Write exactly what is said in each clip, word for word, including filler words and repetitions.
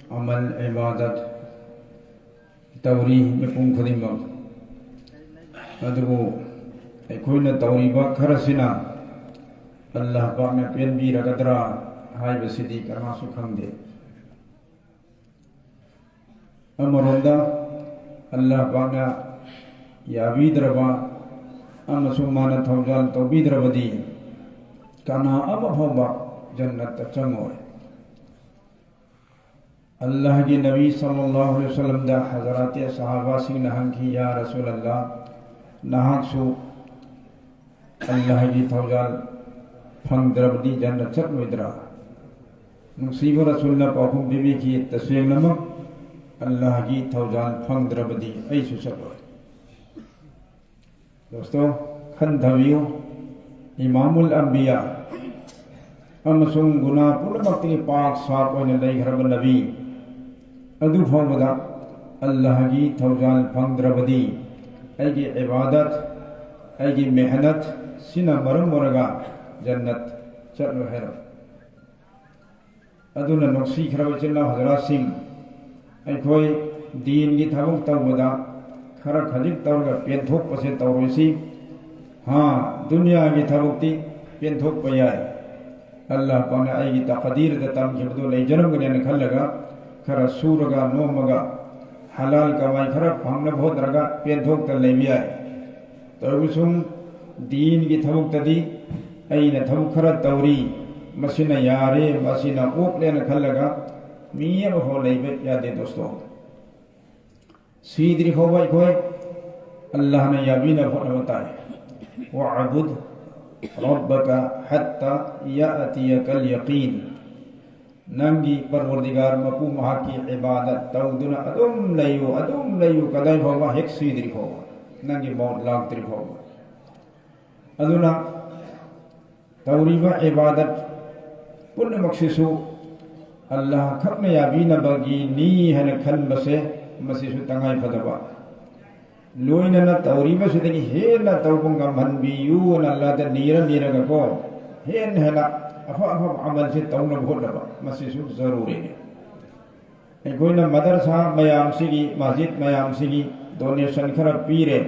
ꯑꯃꯜ ꯏꯕꯥꯗꯠ ꯇꯧꯔꯤ ꯃꯤꯄꯨꯝ ꯈꯨꯗꯤꯡꯃꯛ꯫ ꯑꯗꯨꯕꯨ ꯑꯩꯈꯣꯏꯅ ꯇꯧꯔꯤꯕ ꯈꯔꯁꯤꯅ ꯑꯜꯂꯥꯍ ꯄꯥꯛꯅ ꯄꯦꯟꯕꯤꯔꯒꯗ꯭ꯔꯥ ꯍꯥꯏꯕꯁꯤꯗꯤ ꯀꯅꯥꯁꯨ ꯈꯪꯗꯦ꯫ ꯑꯃꯔꯣꯝꯗ ꯑꯜꯂꯥꯍ ꯄꯥꯛꯅ ꯌꯥꯕꯤꯗ꯭ꯔꯕ ꯑꯃꯁꯨꯡ ꯃꯥꯅ ꯊꯧꯖꯥꯜ ꯇꯧꯕꯤꯗ꯭ꯔꯕꯗꯤ ꯀꯅꯥ ꯑꯃ ꯐꯥꯎꯕ ꯖꯟꯅꯠꯇ ꯆꯪꯉꯣꯏ꯫ ꯑꯜꯂꯥꯍꯒꯤ ꯅꯕꯤ ꯁꯜꯂꯜꯂꯥꯍꯨ ꯑꯂꯩꯍꯤ ꯋꯁꯜꯂꯝꯗ ꯍꯖꯔꯥꯇꯤ ꯁꯍꯥꯕꯥꯁꯤꯡꯅ ꯍꯪꯈꯤ, "ꯌꯥ ꯔꯁꯨꯂꯜꯂꯥꯍ, ꯅꯍꯥꯛꯁꯨ ꯑꯜꯂꯥꯍꯒꯤ ꯊꯧꯖꯥꯜ ꯐꯪꯗ꯭ꯔꯕꯗꯤ ꯖꯟꯅꯠ ꯆꯠꯂꯣꯏꯗ꯭ꯔꯥ?" ꯅꯨꯡꯁꯤꯕ ꯔꯁꯨꯜꯅ ꯄꯥꯎꯈꯨꯝ ꯄꯤꯕꯤꯈꯤ, "ꯇꯁꯦꯡꯅꯃꯛ ꯑꯜꯂꯥꯍꯒꯤ ꯊꯧꯖꯥꯜ ꯐꯪꯗ꯭ꯔꯕꯗꯤ ꯑꯩꯁꯨ ꯆꯠꯂꯣꯏ꯫" ꯗꯣꯁꯇꯣ, ꯈꯟꯊꯕꯤꯌꯨ, ꯏꯃꯥꯃꯨꯜ ꯑꯝꯕꯤꯌꯥ ꯑꯃꯁꯨꯡ ꯒꯨꯅꯥ ꯄꯨꯝꯅꯃꯛꯇꯒꯤ ꯄꯥꯛ ꯁꯥꯞ ꯑꯣꯏꯅ ꯂꯩꯈ꯭ꯔꯕ ꯅꯕꯤ ꯑꯗꯨ ꯐꯥꯎꯕꯗ ꯑꯜꯂꯥꯍꯒꯤ ꯊꯧꯖꯥꯜ ꯐꯪꯗ꯭ꯔꯕꯗꯤ ꯑꯩꯒꯤ ꯏꯕꯥꯗꯠ, ꯑꯩꯒꯤ ꯃꯦꯍꯅꯠ ꯁꯤꯅ ꯃꯔꯝ ꯑꯣꯏꯔꯒ ꯖꯟꯅꯠ ꯆꯠꯂꯣꯏ ꯍꯥꯏꯔꯝꯃꯤ꯫ ꯑꯗꯨꯅ ꯅꯨꯡꯁꯤꯈ꯭ꯔꯕ ꯏꯆꯤꯜ ꯏꯅꯥꯎ ꯍꯖꯔꯥꯠꯁꯤꯡ, ꯑꯩꯈꯣꯏ ꯗꯤꯟꯒꯤ ꯊꯕꯛ ꯇꯧꯕꯗ ꯈꯔ ꯈꯖꯤꯛ ꯇꯧꯔꯒ ꯄꯦꯟꯊꯣꯛꯄꯁꯦ ꯇꯧꯔꯣꯏꯁꯤ꯫ ꯍꯥ, ꯗꯨꯅꯤꯌꯥꯒꯤ ꯊꯕꯛꯇꯤ ꯄꯦꯟꯊꯣꯛꯄ ꯌꯥꯏ꯫ ꯑꯜꯂꯥꯍ ꯄꯥꯛꯅ ꯑꯩꯒꯤ ꯇꯀꯗꯤꯔꯗ ꯇꯝꯈꯤꯕꯗꯨ ꯂꯩꯖꯔꯝꯒꯅꯦꯅ ꯈꯜꯂꯒ ꯈꯔ ꯁꯨꯔꯒ ꯅꯣꯝꯃꯒ ꯍꯂꯥꯜ ꯀꯃꯥꯏ ꯈꯔ ꯐꯪꯅꯕ ꯍꯣꯠꯅꯔꯒ ꯄꯦꯟꯊꯣꯛꯇꯅ ꯂꯩꯕ ꯌꯥꯏ꯫ ꯇꯧꯔꯕꯁꯨ ꯗꯤꯟꯒꯤ ꯊꯕꯛꯇꯗꯤ ꯑꯩꯅ ꯊꯕꯛ ꯈꯔ ꯇꯧꯔꯤ, ꯃꯁꯤꯅ ꯌꯥꯔꯦ, ꯃꯁꯤꯅ ꯑꯣꯛꯂꯦꯅ ꯈꯜꯂꯒ ꯃꯤ ꯑꯃꯐꯥꯎ ꯂꯩꯕ ꯌꯥꯗꯦ ꯗꯣꯁꯇꯣ꯫ ꯁꯤꯗ꯭ꯔꯤ ꯐꯥꯎꯕ ꯑꯩꯈꯣꯏ ꯑꯜꯂꯥꯍꯅ ꯌꯥꯕꯤꯅꯕ ꯍꯣꯠꯅꯕ ꯇꯥꯏ꯫ "ꯋꯥꯕꯨꯗ ꯔꯕꯀ ꯍꯠꯇ ꯌꯥꯇꯤꯌꯀꯜ ꯌꯀꯤꯟ"꯫ ꯅꯪꯒꯤ ꯄꯔꯋꯔꯗꯤꯒꯥꯔ ꯃꯄꯨ ꯃꯍꯥꯛꯀꯤ ꯏꯕꯥꯗꯠ ꯇꯧꯗꯨꯅ ꯑꯗꯨꯝ ꯂꯩꯌꯨ, ꯑꯗꯨꯝ ꯂꯩꯌꯨ, ꯀꯗꯥꯏ ꯐꯥꯎꯕ? ꯍꯦꯛ ꯁꯤꯗ꯭ꯔꯤ ꯐꯥꯎꯕ, ꯅꯪꯒꯤ ꯃꯧꯠ ꯂꯥꯛꯇ꯭ꯔꯤ ꯐꯥꯎꯕ꯫ ꯑꯗꯨꯅ ꯇꯧꯔꯤꯕ ꯏꯕꯥꯗꯠ ꯄꯨꯝꯅꯃꯛꯁꯤꯁꯨ ꯑꯜꯂꯥꯍ ꯈꯛꯅ ꯌꯥꯕꯤꯅꯕꯒꯤꯅꯤ ꯍꯥꯏꯅ ꯈꯟꯕꯁꯦ, ꯃꯁꯤꯁꯨ ꯇꯉꯥꯏ ꯐꯗꯕ꯫ ꯂꯣꯏꯅꯅ ꯇꯧꯔꯤꯕꯁꯤꯗꯒꯤ ꯍꯦꯟꯅ ꯇꯧꯕ ꯉꯝꯍꯟꯕꯤꯌꯨꯅ ꯑꯜꯂꯥꯍꯗ ꯅꯤꯔ ꯅꯤꯔꯒꯀꯣ, ꯍꯦꯟꯅ ꯍꯦꯟꯅ ꯑꯐ ꯑꯐꯕ ꯑꯃꯜꯁꯦ ꯇꯧꯅꯕ ꯍꯣꯠꯅꯕ, ꯃꯁꯤꯁꯨ ꯖꯔꯨꯔꯤꯅꯤ꯫ ꯑꯩꯈꯣꯏꯅ ꯃꯗꯔꯁꯥ ꯃꯌꯥꯝꯁꯤꯒꯤ, ꯃꯁꯖꯤꯗ ꯃꯌꯥꯝꯁꯤꯒꯤ ꯗꯣꯅꯦꯁꯟ ꯈꯔ ꯄꯤꯔꯦ,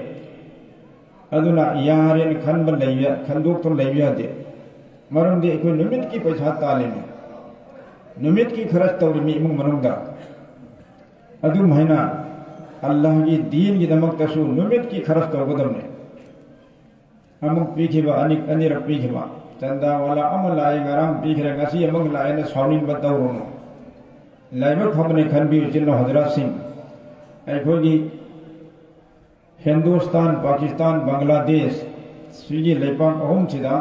ꯑꯗꯨꯅ ꯌꯥꯔꯦꯅ ꯈꯟꯕ ꯂꯩꯕ, ꯈꯟꯗꯣꯛꯇꯨꯅ ꯂꯩꯕ ꯌꯥꯗꯦ꯫ ꯃꯔꯝꯗꯤ ꯑꯩꯈꯣꯏ ꯅꯨꯃꯤꯠꯀꯤ ꯄꯩꯁꯥ ꯇꯥꯜꯂꯤꯅꯤ, ꯅꯨꯃꯤꯠꯀꯤ ꯈꯔ ꯇꯧꯔꯤꯃꯤ ꯏꯃꯨꯡ ꯃꯅꯨꯡꯗ꯫ ꯑꯗꯨꯝ ꯍꯥꯏꯅ ꯑꯜꯂꯥꯍꯒꯤ ꯗꯤꯟꯒꯤꯗꯃꯛꯇꯁꯨ ꯅꯨꯃꯤꯠꯀꯤ ꯈꯔ ꯇꯧꯒꯗꯕꯅꯤ꯫ ꯑꯃꯨꯛ ꯄꯤꯈꯤꯕ, ꯑꯅꯤ, ꯑꯅꯤꯔꯛ ꯄꯤꯈꯤꯕ꯫ ꯆꯟꯗꯥ ꯋꯥꯂꯥ ꯑꯃ ꯂꯥꯛꯑꯦ, ꯉꯔꯥꯡ ꯄꯤꯈ꯭ꯔꯦ, ꯉꯁꯤ ꯑꯃꯨꯛ ꯂꯥꯛꯑꯦꯅ ꯁꯥꯎꯅꯤꯡꯕ ꯇꯧꯔꯨꯅꯨ꯫ ꯂꯥꯏꯕꯛ ꯐꯕꯅꯤ ꯈꯟꯕꯤꯌꯨ, ꯏꯆꯤꯟ ꯏꯅꯥꯎ ꯍꯖꯔꯥꯠꯁꯤꯡ꯫ ꯑꯩꯈꯣꯏꯒꯤ ꯍꯤꯟꯗꯨꯁꯇꯥꯟ, ꯄꯥꯀꯤꯁꯇꯥꯟ, ꯕꯪꯒ꯭ꯂꯥꯗꯦꯁ, ꯁꯤꯒꯤ ꯂꯩꯄꯥꯛ ꯑꯍꯨꯝꯁꯤꯗ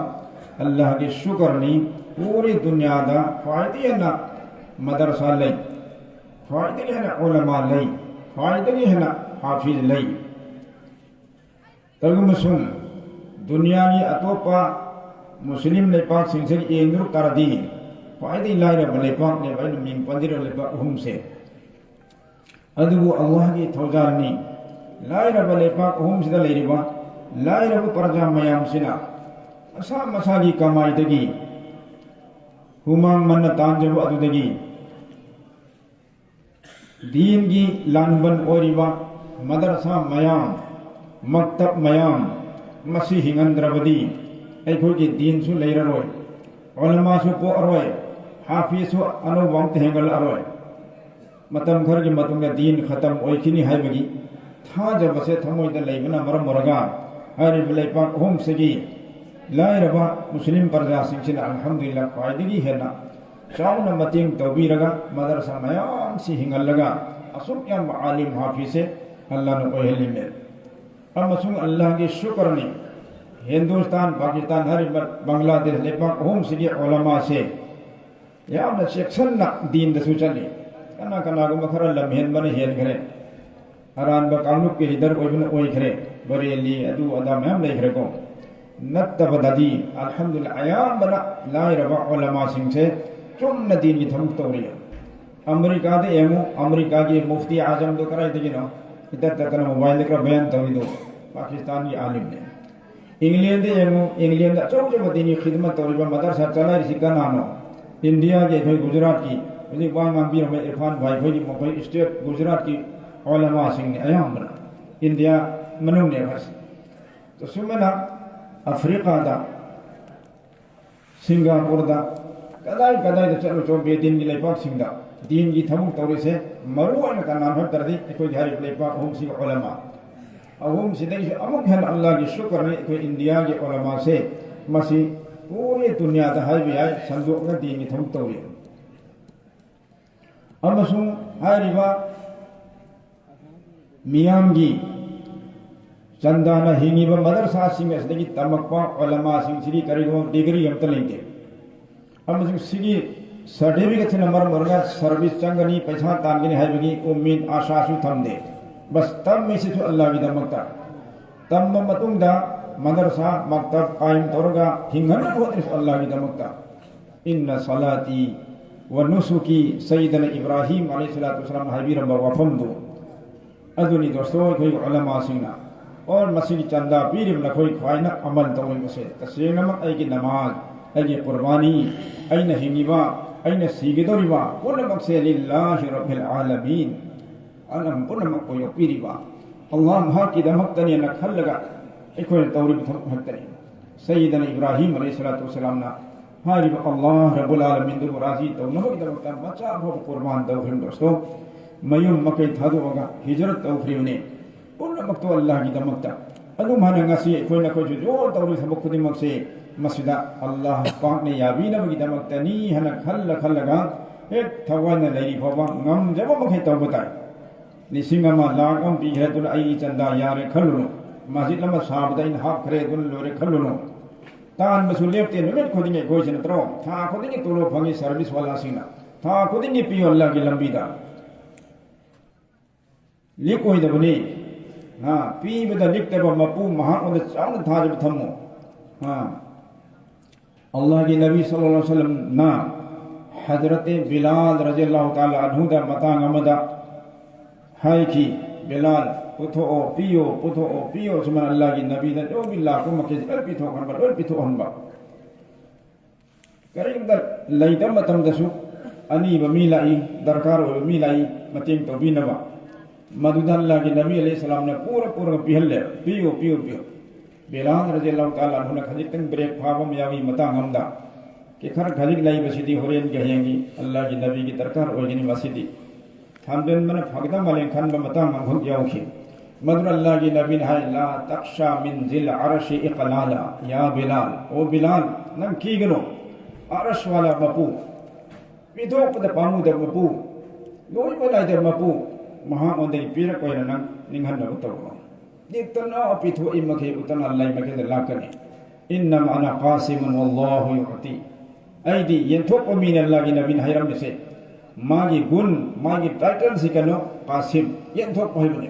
ꯑꯜꯂꯥꯍꯒꯤ ꯁꯨꯀꯔꯅꯤ, ꯄꯨꯔꯤ ꯗꯨꯅꯤꯌꯥꯗ ꯈ꯭ꯋꯥꯏꯗꯒꯤ ꯍꯦꯟꯅ ꯃꯗꯔꯁꯥ ꯂꯩ, ꯈ꯭ꯋꯥꯏꯗꯒꯤ ꯍꯦꯟꯅ ꯎꯂꯃꯥ ꯂꯩ, ꯈ꯭ꯋꯥꯏꯗꯒꯤ ꯍꯦꯟꯅ ꯍꯥꯐꯤꯖ ꯂꯩ꯫ ꯀꯔꯤꯒꯨꯝꯕ ꯁꯨꯝ ꯗꯨꯅꯤꯌꯥꯒꯤ ꯑꯇꯣꯞꯄ ꯃꯨꯁꯂꯤꯝ ꯂꯩꯄꯥꯛꯁꯤꯡꯁꯤꯒ ꯌꯦꯡꯅꯔꯨ ꯇꯥꯔꯗꯤ, ꯈ꯭ꯋꯥꯏꯗꯒꯤ ꯂꯥꯏꯔꯕ ꯂꯩꯄꯥꯛꯅꯦꯕ ꯑꯩꯅ ꯃꯤꯡ ꯄꯟꯖꯔꯤꯕ ꯂꯩꯄꯥꯛ ꯑꯍꯨꯝꯁꯦ꯫ ꯑꯗꯨꯕꯨ ꯑꯜꯂꯥꯍꯒꯤ ꯊꯧꯖꯥꯜꯅꯤ, ꯂꯥꯏꯔꯕ ꯂꯩꯄꯥꯛ ꯑꯍꯨꯝꯁꯤꯗ ꯂꯩꯔꯤꯕ ꯂꯥꯏꯔꯕ ꯄ꯭ꯔꯖꯥ ꯃꯌꯥꯝꯁꯤꯅ ꯃꯁꯥ ꯃꯁꯥꯒꯤ ꯀꯃꯥꯏꯗꯒꯤ, ꯍꯨꯃꯥꯡ ꯃꯟꯅ ꯇꯥꯟꯖꯕ ꯑꯗꯨꯗꯒꯤ, ꯗꯤꯟꯒꯤ ꯂꯥꯟꯕꯟ ꯑꯣꯏꯔꯤꯕ ꯃꯗꯔꯁꯥ ꯃꯌꯥꯝ, ꯃꯛꯇꯕ ꯃꯌꯥꯝ, ꯃꯁꯤ ꯍꯤꯡꯍꯟꯗ꯭ꯔꯕꯗꯤ ꯑꯩꯈꯣꯏꯒꯤ ꯗꯤꯟꯁꯨ ꯂꯩꯔꯔꯣꯏ, ꯎꯂꯃꯥꯁꯨ ꯄꯣꯛꯑꯔꯣꯏ, ꯍꯥꯐꯤꯖꯁꯨ ꯑꯅꯧꯕ ꯑꯝꯇ ꯍꯦꯟꯒꯠꯂꯛꯑꯔꯣꯏ꯫ ꯃꯇꯝ ꯈꯔꯒꯤ ꯃꯇꯨꯡꯗ ꯗꯤꯟ ꯈꯇꯝ ꯑꯣꯏꯈꯤꯅꯤ ꯍꯥꯏꯕꯒꯤ ꯊꯥꯖꯕꯁꯦ ꯊꯃꯣꯏꯗ ꯂꯩꯕꯅ ꯃꯔꯝ ꯑꯣꯏꯔꯒ, ꯍꯥꯏꯔꯤꯕ ꯂꯩꯄꯥꯛ ꯑꯍꯨꯝꯁꯤꯒꯤ ꯂꯥꯏꯔꯕ ꯃꯨꯁꯂꯤꯝ ꯄ꯭ꯔꯖꯥꯁꯤꯡꯁꯤꯅ ꯑꯜꯍꯝꯗꯨꯂꯤꯜꯂꯥꯍ ꯈ꯭ꯋꯥꯏꯗꯒꯤ ꯍꯦꯟꯅ ꯆꯥꯎꯅ ꯃꯇꯦꯡ ꯇꯧꯕꯤꯔꯒ, ꯃꯗꯔꯁꯥ ꯃꯌꯥꯝꯁꯤ ꯍꯤꯡꯍꯜꯂꯒ, ꯑꯁꯨꯛ ꯌꯥꯝꯕ ꯑꯥꯂꯤꯝ ꯍꯥꯐꯤꯖꯁꯦ ꯑꯜꯂꯥꯍꯅ ꯑꯣꯏꯍꯜꯂꯤꯃꯦ꯫ ꯑꯃꯁꯨꯡ ꯑꯜꯂꯥꯍꯒꯤ ꯁꯨꯀꯔꯅꯤ, ꯍꯤꯟꯗꯨꯁꯇꯥꯟ, ꯄꯥꯀꯤꯁꯇꯥꯟ ꯍꯥꯏꯔꯤꯕ ꯕꯪꯒ꯭ꯂꯥꯗꯦꯁ ꯂꯩꯄꯥꯛ ꯑꯍꯨꯝꯁꯤꯒꯤ ꯎꯂꯃꯥꯁꯦ ꯌꯥꯝꯅ ꯆꯦꯛꯁꯤꯟꯅ ꯗꯤꯟꯗꯁꯨ ꯆꯠꯂꯤ꯫ ꯀꯅꯥ ꯀꯅꯥꯒꯨꯝꯕ ꯈꯔ ꯂꯝꯍꯦꯟꯕꯅ ꯍꯦꯟꯈ꯭ꯔꯦ, ꯑꯔꯥꯟꯕ ꯀꯥꯡꯂꯨꯞꯀꯤ ꯂꯤꯗꯔ ꯑꯣꯏꯕꯅ ꯑꯣꯏꯈ꯭ꯔꯦ, ꯕꯔꯦꯂꯤ ꯑꯗꯨ ꯑꯗꯥ ꯃꯌꯥꯝ ꯂꯩꯈ꯭ꯔꯦꯀꯣ꯫ ꯅꯠꯇꯕꯗꯗꯤ ꯑꯜꯍꯝꯗꯨꯂꯤꯜꯂꯥꯍ ꯑꯌꯥꯝꯕꯅ ꯂꯥꯏꯔꯕ ꯎꯂꯃꯥꯁꯤꯡꯁꯦ ꯆꯨꯝꯅ ꯗꯤꯟꯒꯤ ꯊꯕꯛ ꯇꯧꯔꯤ꯫ ꯑꯃꯦꯔꯤꯀꯥꯗ ꯌꯦꯡꯉꯨ, ꯑꯃꯦꯔꯤꯀꯥꯒꯤ ꯃꯨꯐꯇꯤ ꯑꯥꯖꯝꯗꯣ ꯀꯗꯥꯏꯗꯒꯤꯅꯣ? ꯏꯇꯠ ꯇꯠꯇꯅ ꯃꯣꯕꯥꯏꯜꯗ ꯈꯔ ꯕꯌꯥꯟ ꯇꯧꯔꯤꯗꯣ ꯄꯥꯀꯤꯁꯇꯥꯟꯒꯤ ꯑꯥꯂꯤꯝꯅꯦ꯫ ꯏꯪꯂꯦꯟꯗ ꯌꯦꯡꯉꯨ, ꯏꯪꯂꯦꯟꯗ ꯑꯆꯧ ꯑꯆꯧꯕ ꯗꯤꯟꯒꯤ ꯈꯤꯗꯃꯠ ꯇꯧꯔꯤꯕ ꯃꯗꯔꯁꯥ ꯆꯂꯥꯏꯔꯤꯁꯤ ꯀꯅꯥꯅꯣ? ꯏꯟꯗꯤꯌꯥꯒꯤ ꯑꯩꯈꯣꯏ ꯒꯨꯖꯔꯥꯠꯀꯤ ꯍꯧꯖꯤꯛ ꯋꯥ ꯉꯥꯡꯕꯤꯔꯝꯕ ꯏꯔꯐꯥꯟ ꯚꯥꯏ ꯈꯣꯏꯒꯤ ꯃꯈꯣꯏ ꯁ꯭ꯇꯦꯠ ꯒꯨꯖꯔꯥꯠꯀꯤ ꯎꯂꯃꯥꯁꯤꯡꯅꯤ ꯑꯌꯥꯝꯕꯅ, ꯏꯟꯗꯤꯌꯥ ꯃꯅꯨꯡꯅꯦꯕ꯫ ꯑꯁꯨꯝꯅ ꯑꯐ꯭ꯔꯤꯀꯥꯗ, ꯁꯤꯡꯒꯥꯄꯨꯔꯗ, ꯀꯗꯥꯏ ꯀꯗꯥꯏꯗ ꯆꯠꯂꯨꯆꯣ ꯕꯦꯗꯤꯟꯒꯤ ꯂꯩꯄꯥꯛꯁꯤꯡꯗ ꯗꯤꯟꯒꯤ ꯊꯕꯛ ꯇꯧꯔꯤꯁꯦ, ꯃꯔꯨ ꯑꯣꯏꯅ ꯀꯅꯥꯅꯣ ꯍꯥꯏꯕ ꯇꯥꯔꯗꯤ ꯑꯩꯈꯣꯏꯒꯤ ꯍꯥꯏꯔꯤꯕ ꯂꯩꯄꯥꯛ ꯑꯍꯨꯝꯁꯤꯒꯤ ꯎꯂꯃꯥ ꯑꯍꯨꯝꯁꯤꯗꯒꯤꯁꯨ ꯑꯃꯨꯛ ꯍꯦꯟꯅ ꯑꯜꯂꯥꯍꯒꯤ ꯁꯨꯀꯔꯅꯤ ꯑꯩꯈꯣꯏ ꯏꯟꯗꯤꯌꯥꯒꯤ ꯎꯂꯃꯥꯁꯦ꯫ ꯃꯁꯤ ꯄꯨꯔꯤ ꯗꯨꯅꯤꯌꯥꯗ ꯍꯥꯏꯕ ꯌꯥꯏ, ꯁꯟꯗꯣꯛꯅ ꯗꯤꯟꯒꯤ ꯊꯕꯛ ꯇꯧꯔꯤ꯫ ꯑꯃꯁꯨꯡ ꯍꯥꯏꯔꯤꯕ ꯃꯤꯌꯥꯝꯒꯤ ꯆꯟꯗꯥꯅ ꯍꯤꯡꯉꯤꯕ ꯃꯗꯔꯁꯥꯁꯤꯡ ꯑꯁꯤꯗꯒꯤ ꯇꯝꯃꯛꯄ ꯎꯂꯃꯥꯁꯤꯡꯁꯤꯗꯤ ꯀꯔꯤꯒꯨꯝꯕ ꯗꯤꯒ꯭ꯔꯤ ꯑꯃꯠꯇ ꯂꯩꯇꯦ꯫ ꯑꯃꯁꯨꯡ ꯁꯤꯒꯤ ꯁꯔꯇꯤꯐꯤꯀꯦꯠꯁꯤꯅ ꯃꯔꯝ ꯑꯣꯏꯔꯒ ꯁꯔꯚꯤꯁ ꯆꯪꯒꯅꯤ, ꯄꯩꯁꯥ ꯇꯥꯟꯒꯅꯤ ꯍꯥꯏꯕꯒꯤ ꯎꯃꯤꯗ ꯑꯥꯁꯥꯁꯨ ꯊꯝꯗꯦ꯫ ꯕꯁ ꯇꯝꯃꯤꯁꯤꯁꯨ ꯑꯜꯂꯥꯍꯒꯤꯗꯃꯛꯇ, ꯇꯝꯕ ꯃꯇꯨꯡꯗ ꯃꯗꯔꯁꯥ ꯃꯛꯇꯕ ꯀꯥꯏꯝ ꯇꯧꯔꯒ ꯍꯤꯡꯍꯟꯅꯕ ꯍꯣꯠꯅꯔꯤꯁꯨ ꯑꯜꯂꯥꯍꯒꯤꯗꯃꯛꯇ꯫ ꯏꯟꯅ ꯁꯂꯥꯇꯤ ꯋ ꯅꯨꯁꯨꯀꯤ, ꯁꯩꯗꯅ ꯏꯕ꯭ꯔꯥꯍꯤꯝ ꯑꯂꯩꯍꯤ ꯁꯂꯥꯇꯨ ꯋꯁꯂꯥꯝ ꯍꯥꯏꯕꯤꯔꯝꯕ ꯋꯥꯐꯝꯗꯨ ꯑꯗꯨꯅꯤ꯫ ꯗꯣꯁꯇꯣ, ꯑꯩꯈꯣꯏꯒꯤ ꯎꯂꯃꯥꯁꯤꯡꯅ ꯑꯣꯔ ꯃꯁꯤꯒꯤ ꯆꯟꯗꯥ ꯄꯤꯔꯤꯕ ꯅꯈꯣꯏ ꯈ꯭ꯋꯥꯏꯅ ꯑꯃꯜ ꯇꯧꯔꯤꯕꯁꯦ ꯇꯁꯦꯡꯅꯃꯛ ꯑꯩꯒꯤ ꯅꯃꯥꯖ, ꯑꯩꯒꯤ ꯀꯨꯔꯕꯥꯅꯤ, ꯑꯩꯅ ꯍꯤꯡꯉꯤꯕ, ꯑꯩꯅ ꯁꯤꯒꯗꯧꯔꯤꯕ ꯄꯨꯝꯅꯃꯛꯁꯦ ꯂꯤꯜꯂꯥꯍꯤ ꯔꯕꯤꯜ ꯑꯥꯂꯃꯤꯟ, ꯑꯂꯝ ꯄꯨꯝꯅꯃꯛꯄꯨ ꯌꯣꯛꯄꯤꯔꯤꯕ ꯑꯜꯂꯥꯍ ꯃꯍꯥꯛꯀꯤꯗꯃꯛꯇꯅꯦꯅ ꯈꯜꯂꯒ ꯑꯩꯈꯣꯏꯅ ꯇꯧꯔꯤꯕ ꯊꯕꯛ ꯉꯥꯛꯇꯅꯤ꯫ ꯁꯩꯗꯅ ꯏꯕ꯭ꯔꯥꯍꯤꯝ ꯑꯂꯩꯍꯤ ꯁꯂꯥꯇꯨ ꯋꯁꯂꯥꯝꯅ ꯍꯥꯏꯔꯤꯕ ꯑꯜꯂꯥꯍ ꯔꯕꯨꯜ ꯑꯥꯂꯃꯤꯟꯗꯨꯕꯨ ꯔꯥꯖꯤ ꯇꯧꯅꯕꯒꯤꯗꯃꯛꯇ ꯃꯆꯥ ꯐꯥꯎꯕ ꯀꯨꯔꯕꯥꯟ ꯇꯧꯈ꯭ꯔꯤꯕ ꯗꯣꯁꯇꯣ, ꯃꯌꯨꯝ ꯃꯀꯩ ꯊꯥꯗꯣꯛꯑꯒ ꯍꯤꯖꯔꯠ ꯇꯧꯈ꯭ꯔꯤꯕꯅꯤ꯫ ꯄꯨꯝꯅꯃꯛꯇꯣ ꯑꯜꯂꯥꯍꯒꯤꯗꯃꯛꯇ꯫ ꯑꯗꯨꯝ ꯍꯥꯏꯅ ꯉꯁꯤ ꯑꯩꯈꯣꯏꯅ ꯑꯩꯈꯣꯏꯁꯨ ꯖꯣꯔ ꯇꯧꯔꯤꯕ ꯊꯕꯛ ꯈꯨꯗꯤꯡꯃꯛꯁꯦ ꯃꯁꯤꯗ ꯑꯜꯂꯥꯍ ꯄꯥꯛꯅ ꯌꯥꯕꯤꯅꯕꯒꯤꯗꯃꯛꯇꯅꯤ ꯍꯥꯏꯅ ꯈꯜꯂ ꯈꯜꯂꯒ ꯍꯦꯛ ꯊꯋꯥꯏꯅ ꯂꯩꯔꯤ ꯐꯥꯎꯕ ꯉꯝꯖꯕ ꯃꯈꯩ ꯇꯧꯕ ꯇꯥꯏ꯫ ꯂꯤꯁꯤꯡ ꯑꯃ, ꯂꯥꯈ ꯑꯃ ꯄꯤꯈ꯭ꯔꯦ ꯑꯗꯨꯅ ꯑꯩꯒꯤ ꯆꯟꯗꯥ ꯌꯥꯔꯦ ꯈꯜꯂꯨꯅꯨ꯫ ꯃꯁꯖꯤꯗ ꯑꯃ ꯁꯥꯕꯗ ꯑꯩꯅ ꯍꯥꯞꯈ꯭ꯔꯦ ꯑꯗꯨꯅ ꯂꯣꯏꯔꯦ ꯈꯜꯂꯨꯅꯨ꯫ ꯇꯥꯟꯕꯁꯨ ꯂꯦꯞꯇꯦ ꯅꯨꯃꯤꯠ ꯈꯨꯗꯤꯡꯒꯤ ꯑꯩꯈꯣꯏꯁꯤ ꯅꯠꯇ꯭ꯔꯣ? ꯊꯥ ꯈꯨꯗꯤꯡꯒꯤ ꯇꯣꯂꯣꯞ ꯐꯪꯉꯤ ꯁꯔꯚꯤꯁ ꯋꯥꯂꯥꯁꯤꯡꯅ꯫ ꯊꯥ ꯈꯨꯗꯤꯡꯒꯤ ꯄꯤꯌꯣ ꯑꯜꯂꯥꯍꯒꯤ ꯂꯝꯕꯤꯗ꯫ ꯂꯤꯛꯑꯣꯏꯗꯕꯅꯤ꯫ ꯍꯥ, ꯄꯤꯕꯗ ꯂꯤꯛꯇꯕ ꯃꯄꯨ ꯃꯍꯥꯛꯉꯣꯟꯗ ꯆꯥꯎꯅ ꯊꯥꯖꯕ ꯊꯝꯃꯨ꯫ ꯍꯥ꯫ ꯑꯜꯂꯥꯍꯒꯤ ꯅꯕꯤ ꯁꯜꯂꯜꯂꯥꯍꯨ ꯑꯂꯩꯍꯤ ꯋꯁꯜꯂꯝꯅ ꯍꯖꯔꯠ ꯕꯤꯂꯥꯜ ꯔꯖꯤꯌꯜꯂꯥꯍꯨ ꯇꯥꯂꯥ ꯑꯟꯍꯨꯗ ꯃꯇꯥꯡ ꯑꯃꯗ ꯍꯥꯏꯈꯤ, "ꯕꯤꯂꯥꯜ, ꯄꯨꯊꯣꯛꯑꯣ, ꯄꯤꯌꯣ, ꯄꯨꯊꯣꯛꯑꯣ, ꯄꯤꯌꯣ", ꯁꯨꯃꯥꯏꯅ ꯑꯜꯂꯥꯍꯒꯤ ꯅꯕꯤꯗ ꯂꯣꯏ ꯂꯥꯛꯄ ꯃꯈꯩꯁꯦ ꯂꯣꯏ ꯄꯤꯊꯣꯛꯍꯟꯕ, ꯂꯣꯏ ꯄꯤꯊꯣꯛꯍꯟꯕ꯫ ꯀꯔꯤꯒꯨꯝꯕ ꯂꯩꯇꯕ ꯃꯇꯝꯗꯁꯨ ꯑꯅꯤꯕ ꯃꯤ ꯂꯥꯛꯏ, ꯗꯔꯀꯥꯔ ꯑꯣꯏꯕ ꯃꯤ ꯂꯥꯛꯏ, ꯃꯇꯦꯡ ꯇꯧꯕꯤꯅꯕ꯫ ꯃꯗꯨꯗ ꯑꯜꯂꯥꯍꯒꯤ ꯅꯕꯤ ꯑꯂꯩꯍꯤ ꯁꯂꯥꯝꯅ ꯄꯨꯔ ꯄꯨꯔꯒ ꯄꯤꯍꯜꯂꯦ꯫ "ꯄꯤꯌꯨ, ꯄꯤꯌꯨ, ꯄꯤꯌꯨ"꯫ ꯕꯤꯂꯥꯜ ꯔꯖꯤꯌꯜꯂꯥꯍꯨ ꯇꯥꯂꯥ ꯑꯟꯍꯨꯅ ꯈꯖꯤꯛꯇꯪ ꯕ꯭ꯔꯦꯛ ꯐꯥꯕ ꯑꯃ ꯌꯥꯎꯏ ꯃꯇꯥꯡ ꯑꯃꯗ꯫ ꯀꯤ ꯈꯔ ꯈꯖꯤꯛ ꯂꯩꯕꯁꯤꯗꯤ ꯍꯣꯔꯦꯟꯒꯤ ꯍꯌꯦꯡꯒꯤ ꯑꯜꯂꯥꯍꯒꯤ ꯅꯕꯤꯒꯤ ꯗꯔꯀꯥꯔ ꯑꯣꯏꯒꯅꯤ, ꯃꯁꯤꯗꯤ ꯊꯝꯖꯤꯟꯕꯅ ꯐꯒꯗꯕ ꯃꯥꯜꯂꯦ ꯈꯟꯕ ꯃꯇꯥꯡ ꯑꯃꯈꯛ ꯌꯥꯎꯈꯤ꯫ ꯃꯗꯨꯅ ꯑꯜꯂꯥꯍꯒꯤ ꯅꯕꯤꯅ ꯍꯥꯏ, "ꯂꯥ ꯇꯛꯁꯥ ꯃꯤꯟ ꯖꯤꯜ ꯑꯔꯁꯤ ꯏꯀꯂꯥꯂꯥ, ꯌꯥ ꯕꯤꯂꯥꯜ, ꯑꯣ ꯕꯤꯂꯥꯜ, ꯅꯪ ꯀꯤꯒꯅꯨ, ꯑꯔꯁ ꯋꯥꯂꯥ ꯃꯄꯨ, ꯄꯤꯊꯣꯛꯄꯗ ꯄꯥꯝꯃꯨꯗꯕ ꯃꯄꯨ, ꯂꯣꯏꯕ ꯅꯥꯏꯗꯕ ꯃꯄꯨ, ꯃꯍꯥꯛꯉꯣꯟꯗꯒꯤ ꯄꯤꯔꯛꯄ ꯑꯣꯏꯅ ꯅꯪ ꯅꯤꯡꯍꯟꯅꯕ ꯇꯧꯔꯣ꯫ ꯂꯤꯛꯇꯅ ꯄꯤꯊꯣꯛꯏ ꯃꯈꯩ ꯎꯇꯅ ꯂꯩ ꯃꯈꯩꯗ ꯂꯥꯛꯀꯅꯤ꯫ ꯏꯟꯅꯃ ꯑꯅ ꯀꯥꯁꯤꯃꯨꯟ ꯋꯜꯂꯥꯍꯨ ꯌꯨꯑꯇꯤ꯫ ꯑꯩꯗꯤ ꯌꯦꯟꯊꯣꯛꯄ ꯃꯤꯅ ꯑꯜꯂꯥꯍꯒꯤ ꯅꯕꯤꯅ ꯍꯥꯏꯔꯝꯃꯤꯁꯦ꯫ ꯃꯥꯒꯤ ꯒꯨꯟ, ꯃꯥꯒꯤ ꯇꯥꯏꯇꯜꯁꯤ ꯀꯩꯅꯣ? ꯀꯥꯁꯤꯝ, ꯌꯦꯟꯊꯣꯛꯄ ꯍꯥꯏꯕꯅꯦ꯫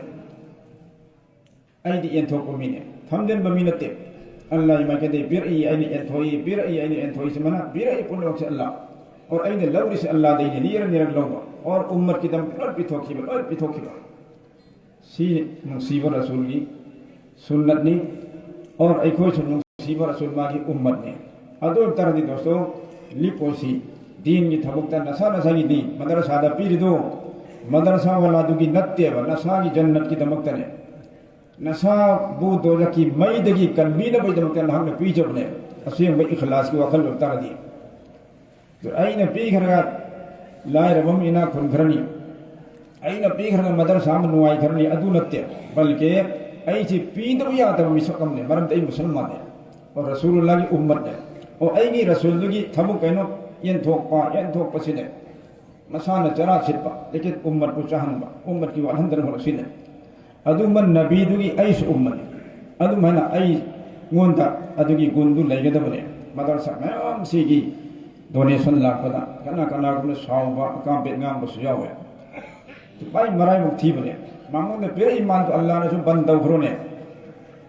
ꯑꯩꯗꯤ ꯌꯦꯟꯊꯣꯛꯄ ꯃꯤꯅꯦ, ꯊꯝꯖꯤꯟꯕ ꯃꯤ ꯅꯠꯇꯦ꯫ ꯑꯜꯂꯥꯍꯒꯤ ꯃꯥꯏꯀꯩꯗꯒꯤ ꯄꯤꯔꯛꯏ, ꯑꯩꯅ ꯌꯦꯟꯊꯣꯛꯏ, ꯄꯤꯔꯛꯏ, ꯑꯩꯅ ꯌꯦꯟꯊꯣꯛꯏꯁꯤ ꯃꯅꯥ, ꯄꯤꯔꯛꯏ ꯄꯨꯝꯅꯃꯛꯁꯦ ꯑꯜꯂꯥꯍ꯫ ꯑꯣꯔ ꯑꯩꯅ ꯂꯧꯔꯤꯁꯤ ꯑꯜꯂꯥꯍꯗꯩꯅ ꯅꯤꯔ ꯅꯤꯔ ꯂꯧꯕ꯫ ꯑꯣꯔ ꯎꯝꯃꯠꯀꯤꯗꯃꯛ ꯂꯣꯏ ꯄꯤꯊꯣꯛꯈꯤꯕ, ꯂꯣꯏ ꯄꯤꯊꯣꯛꯈꯤꯕ꯫ ꯁꯤ ꯅꯨꯡꯁꯤꯕ ꯔꯁꯨꯜꯒꯤ ꯁꯨꯟꯅꯠꯅꯤ꯫ ꯑꯣꯔ ꯑꯩꯈꯣꯏꯁꯨ ꯅꯨꯡꯁꯤꯕ ꯔꯁꯨꯜ ꯃꯥꯒꯤ ꯎꯝꯃꯠꯅꯤ꯫ ꯑꯗꯨ ꯑꯣꯏꯕ ꯇꯥꯔꯗꯤ ꯗꯣꯁꯇꯣ, ꯂꯤꯛꯄꯣꯁꯤ ꯗꯤꯟꯒꯤ ꯊꯕꯛꯇ ꯅꯁꯥ ꯅꯁꯥꯒꯤ ꯗꯤꯟ, ꯃꯗꯔꯁꯥꯗ ꯄꯤꯔꯤꯗꯣ ꯃꯗꯔꯁꯥ ꯋꯥꯂꯥꯗꯨꯒꯤ ꯅꯠꯇꯦꯕ, ꯅꯁꯥꯒꯤ ꯖꯟꯅꯠꯀꯤꯗꯃꯛꯇꯅꯦ꯫ ꯅꯁꯥꯕꯨ ꯗꯣꯖꯈꯀꯤ ꯃꯩꯗꯒꯤ ꯀꯟꯕꯤꯅꯕꯒꯤꯗꯃꯛꯇ ꯅꯍꯥꯛꯅ ꯄꯤꯖꯕꯅꯦ꯫ ꯑꯁꯦꯡꯕ ꯏꯈꯂꯥꯁꯀꯤ ꯋꯥꯈꯜ ꯑꯣꯏꯕ ꯇꯥꯔꯗꯤ꯫ ꯑꯗꯨ ꯑꯩꯅ ꯄꯤꯈ꯭ꯔꯒ ꯂꯥꯏꯔꯕ ꯑꯃ ꯏꯅꯥꯛ ꯈꯨꯟꯈ꯭ꯔꯅꯤ, ꯑꯩꯅ ꯄꯤꯈ꯭ꯔꯒ ꯃꯗꯔꯁꯥ ꯑꯃ ꯅꯨꯡꯉꯥꯏꯈ꯭ꯔꯅꯤ, ꯑꯗꯨ ꯅꯠꯇꯦ꯫ ꯕꯜꯀꯦ ꯑꯩꯁꯤ ꯄꯤꯗꯕ ꯌꯥꯗꯕ ꯃꯤꯁꯛ ꯑꯃꯅꯦ, ꯃꯔꯝꯗꯤ ꯑꯩ ꯃꯨꯁꯜꯃꯥꯟꯅꯦ꯫ ꯑꯣ ꯔꯁꯨꯜꯂꯥꯍꯒꯤ ꯎꯝꯃꯠꯅꯦ꯫ ꯑꯣ ꯑꯩꯒꯤ ꯔꯁꯨꯜꯗꯨꯒꯤ ꯊꯕꯛ ꯀꯩꯅꯣ? ꯌꯦꯟꯊꯣꯛꯄ, ꯌꯦꯟꯊꯣꯛꯄꯁꯤꯅꯦ꯫ ꯃꯁꯥꯅ ꯆꯔꯥ ꯁꯤꯠꯄ, ꯂꯦꯀꯤꯟ ꯎꯝꯃꯠꯄꯨ ꯆꯥꯍꯟꯕ, ꯎꯝꯃꯠꯀꯤ ꯋꯥꯠꯍꯟꯗꯅꯕ ꯍꯣꯠꯅꯁꯤꯅꯦ꯫ ꯑꯗꯨꯝꯕ ꯅꯕꯤꯗꯨꯒꯤ ꯑꯩꯁꯨ ꯎꯝꯃꯠꯅꯤ꯫ ꯑꯗꯨꯝꯍꯥꯏꯅ ꯑꯩꯉꯣꯟꯗ ꯑꯗꯨꯒꯤ ꯒꯨꯟꯗꯨ ꯂꯩꯒꯗꯕꯅꯦ꯫ ꯃꯗꯔꯁꯥ ꯃꯌꯥꯝꯁꯤꯒꯤ ꯗꯣꯅꯦꯁꯟ ꯂꯥꯛꯄꯗ ꯀꯅꯥ ꯀꯅꯥꯒꯨꯝꯕ ꯁꯥꯎꯕ, ꯑꯀꯥꯝꯄꯦꯠ ꯉꯥꯡꯕꯁꯨ ꯌꯥꯎꯋꯦ꯫ ꯃꯥꯏ ꯃꯔꯥꯏꯕꯛ ꯊꯤꯕꯅꯦ꯫ ꯃꯉꯣꯟꯗ ꯄꯤꯔꯛꯏ ꯃꯥꯟꯗꯣ ꯑꯜꯂꯥꯅꯁꯨ ꯕꯟ ꯇꯧꯈ꯭ꯔꯣꯅꯦ꯫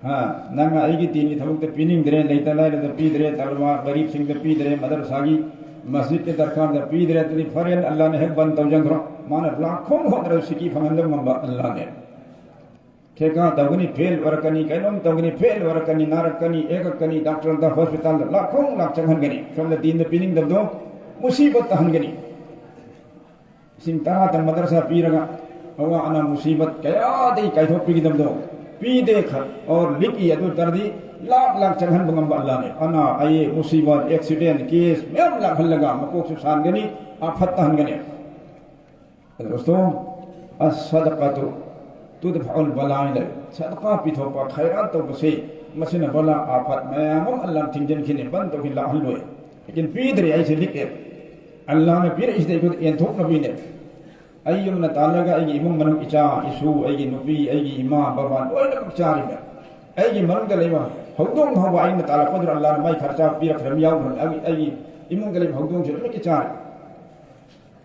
ꯍꯥ, ꯅꯪꯅ ꯑꯩꯒꯤ ꯗꯤꯟꯒꯤ ꯊꯕꯛꯇ ꯄꯤꯅꯤꯡꯗ꯭ꯔꯦ, ꯂꯩꯇ ꯂꯥꯏꯔꯗ ꯄꯤꯗ꯭ꯔꯦ, ꯇꯂꯕꯥ ꯒꯔꯤꯕꯁꯤꯡꯗ ꯄꯤꯗ꯭ꯔꯦ, ꯃꯗꯔꯁꯥꯒꯤ ꯃꯁꯖꯤꯗꯀꯤ ꯗꯔꯀꯥꯔꯗ ꯄꯤꯗ꯭ꯔꯦ, ꯑꯗꯨꯗꯤ ꯐꯔꯦ, ꯑꯜꯂꯥꯅ ꯍꯦꯛ ꯕꯟ ꯇꯧꯖꯈ꯭ꯔꯣ꯫ ꯃꯥꯅ ꯂꯥꯛꯈꯣꯡ ꯍꯣꯠꯅꯔꯁꯨ ꯁꯤꯀꯤ ꯐꯪꯍꯟꯕ ꯉꯝꯕ ꯑꯜꯂꯥꯅꯦ꯫ ꯊꯦꯀꯥ ꯇꯧꯒꯅꯤ, ꯐꯦꯜ ꯑꯣꯏꯔꯛꯀꯅꯤ, ꯀꯩꯅꯣꯝ ꯇꯧꯒꯅꯤ, ꯐꯦꯜ ꯑꯣꯏꯔꯛꯀꯅꯤ, ꯅꯥꯔꯛꯀꯅꯤ, ꯑꯦꯛꯂꯛꯀꯅꯤ, ꯗꯥꯛꯇꯔꯗ, ꯍꯣꯁꯄꯤꯇꯥꯜꯗ ꯂꯥꯛꯈꯣꯡ ꯂꯥꯛ ꯆꯪꯍꯟꯒꯅꯤ꯫ ꯁꯣꯝꯗ ꯗꯤꯟꯗ ꯄꯤꯅꯤꯡꯗꯕꯗꯣ ꯃꯨꯁꯤꯕꯠ ꯇꯥꯍꯟꯒꯅꯤ꯫ ꯂꯤꯁꯤꯡ ꯇꯔꯥꯇꯪ ꯃꯗꯔꯁꯥ ꯄꯤꯔꯒ ꯑꯋꯥ ꯑꯅꯥ ꯃꯨꯁꯤꯕꯠ ꯀꯌꯥꯗꯒꯤ ꯀꯥꯏꯊꯣꯛꯄꯤꯒꯗꯕꯗꯣ ꯄꯤꯗꯦ ꯈ-, ꯑꯣꯔ ꯂꯤꯛꯏ ꯑꯗꯨ ꯑꯣꯏ ꯇꯥꯔꯗꯤ ꯂꯥꯛ ꯂꯥꯛ ꯆꯪꯍꯟꯕ ꯉꯝꯕ ꯑꯜꯂꯥꯅꯦ꯫ ꯑꯅꯥ ꯑꯌꯦꯛ, ꯃꯨꯁꯤꯕꯠ, ꯑꯦꯛꯁꯤꯗꯦꯟ, ꯀꯦꯁ ꯃꯌꯥꯝ ꯂꯥꯛꯍꯜꯂꯒ ꯃꯀꯣꯛꯁꯨ ꯁꯥꯍꯟꯒꯅꯤ, ꯑꯥꯐꯠ ꯇꯥꯍꯟꯒꯅꯤ꯫ ꯑꯗꯨ ꯗꯣꯁꯇꯣ, ꯑꯁ ꯁꯗꯀꯥꯇꯨ ꯇꯨꯗꯐꯥꯎꯜ ꯕꯂꯥꯏ ꯂꯩ꯫ ꯁꯗꯀꯥ ꯄꯤꯊꯣꯛꯄ, ꯈꯩꯔꯥꯠ ꯇꯧꯕꯁꯤ ꯃꯁꯤꯅ ꯕꯂꯥ ꯑꯥꯐꯠ ꯃꯌꯥꯝ ꯑꯃ ꯑꯜꯂꯥꯅ ꯊꯤꯡꯖꯤꯟꯈꯤꯅꯤ, ꯕꯟ ꯇꯧꯈꯤ, ꯂꯥꯛꯍꯜꯂꯣꯏ꯫ ꯂꯦꯀꯤꯟ ꯄꯤꯗ꯭ꯔꯦ, ꯑꯩꯁꯦ ꯂꯤꯛꯑꯦ꯫ ꯑꯜꯂꯥꯅ ꯄꯤꯔꯛꯏꯁꯤꯗ ꯑꯩꯈꯣꯏꯗ ꯌꯦꯟꯊꯣꯛꯅꯕꯤꯅꯦ꯫ ꯑꯩ ꯌꯨꯝꯅ ꯇꯥꯜꯂꯒ ꯑꯩꯒꯤ ꯏꯃꯨꯡ ꯃꯅꯨꯡ, ꯏꯆꯥ ꯏꯁꯨ, ꯑꯩꯒꯤ ꯅꯨꯄꯤ, ꯑꯩꯒꯤ ꯏꯃꯥ ꯕꯕꯥ ꯂꯣꯏꯅꯃꯛ ꯆꯥꯔꯤꯕ꯫ ꯑꯩꯒꯤ ꯃꯅꯨꯡꯗ ꯂꯩꯕ ꯍꯧꯗꯣꯡ ꯐꯥꯎꯕ ꯑꯩꯅ ꯇꯥꯜꯂꯛꯄꯗꯨꯅ ꯑꯜꯂꯥꯅ ꯃꯥꯏ ꯈꯔꯆꯥ ꯄꯤꯔꯛꯈ꯭ꯔꯕ ꯌꯥꯎꯈ꯭ꯔꯕꯅꯤ꯫ ꯑꯩꯒꯤ, ꯑꯩꯒꯤ ꯏꯃꯨꯡꯗ ꯂꯩꯕ ꯍꯧꯗꯣꯡꯁꯦ ꯂꯣꯏꯅꯃꯛꯀꯤ ꯆꯥꯔꯦ꯫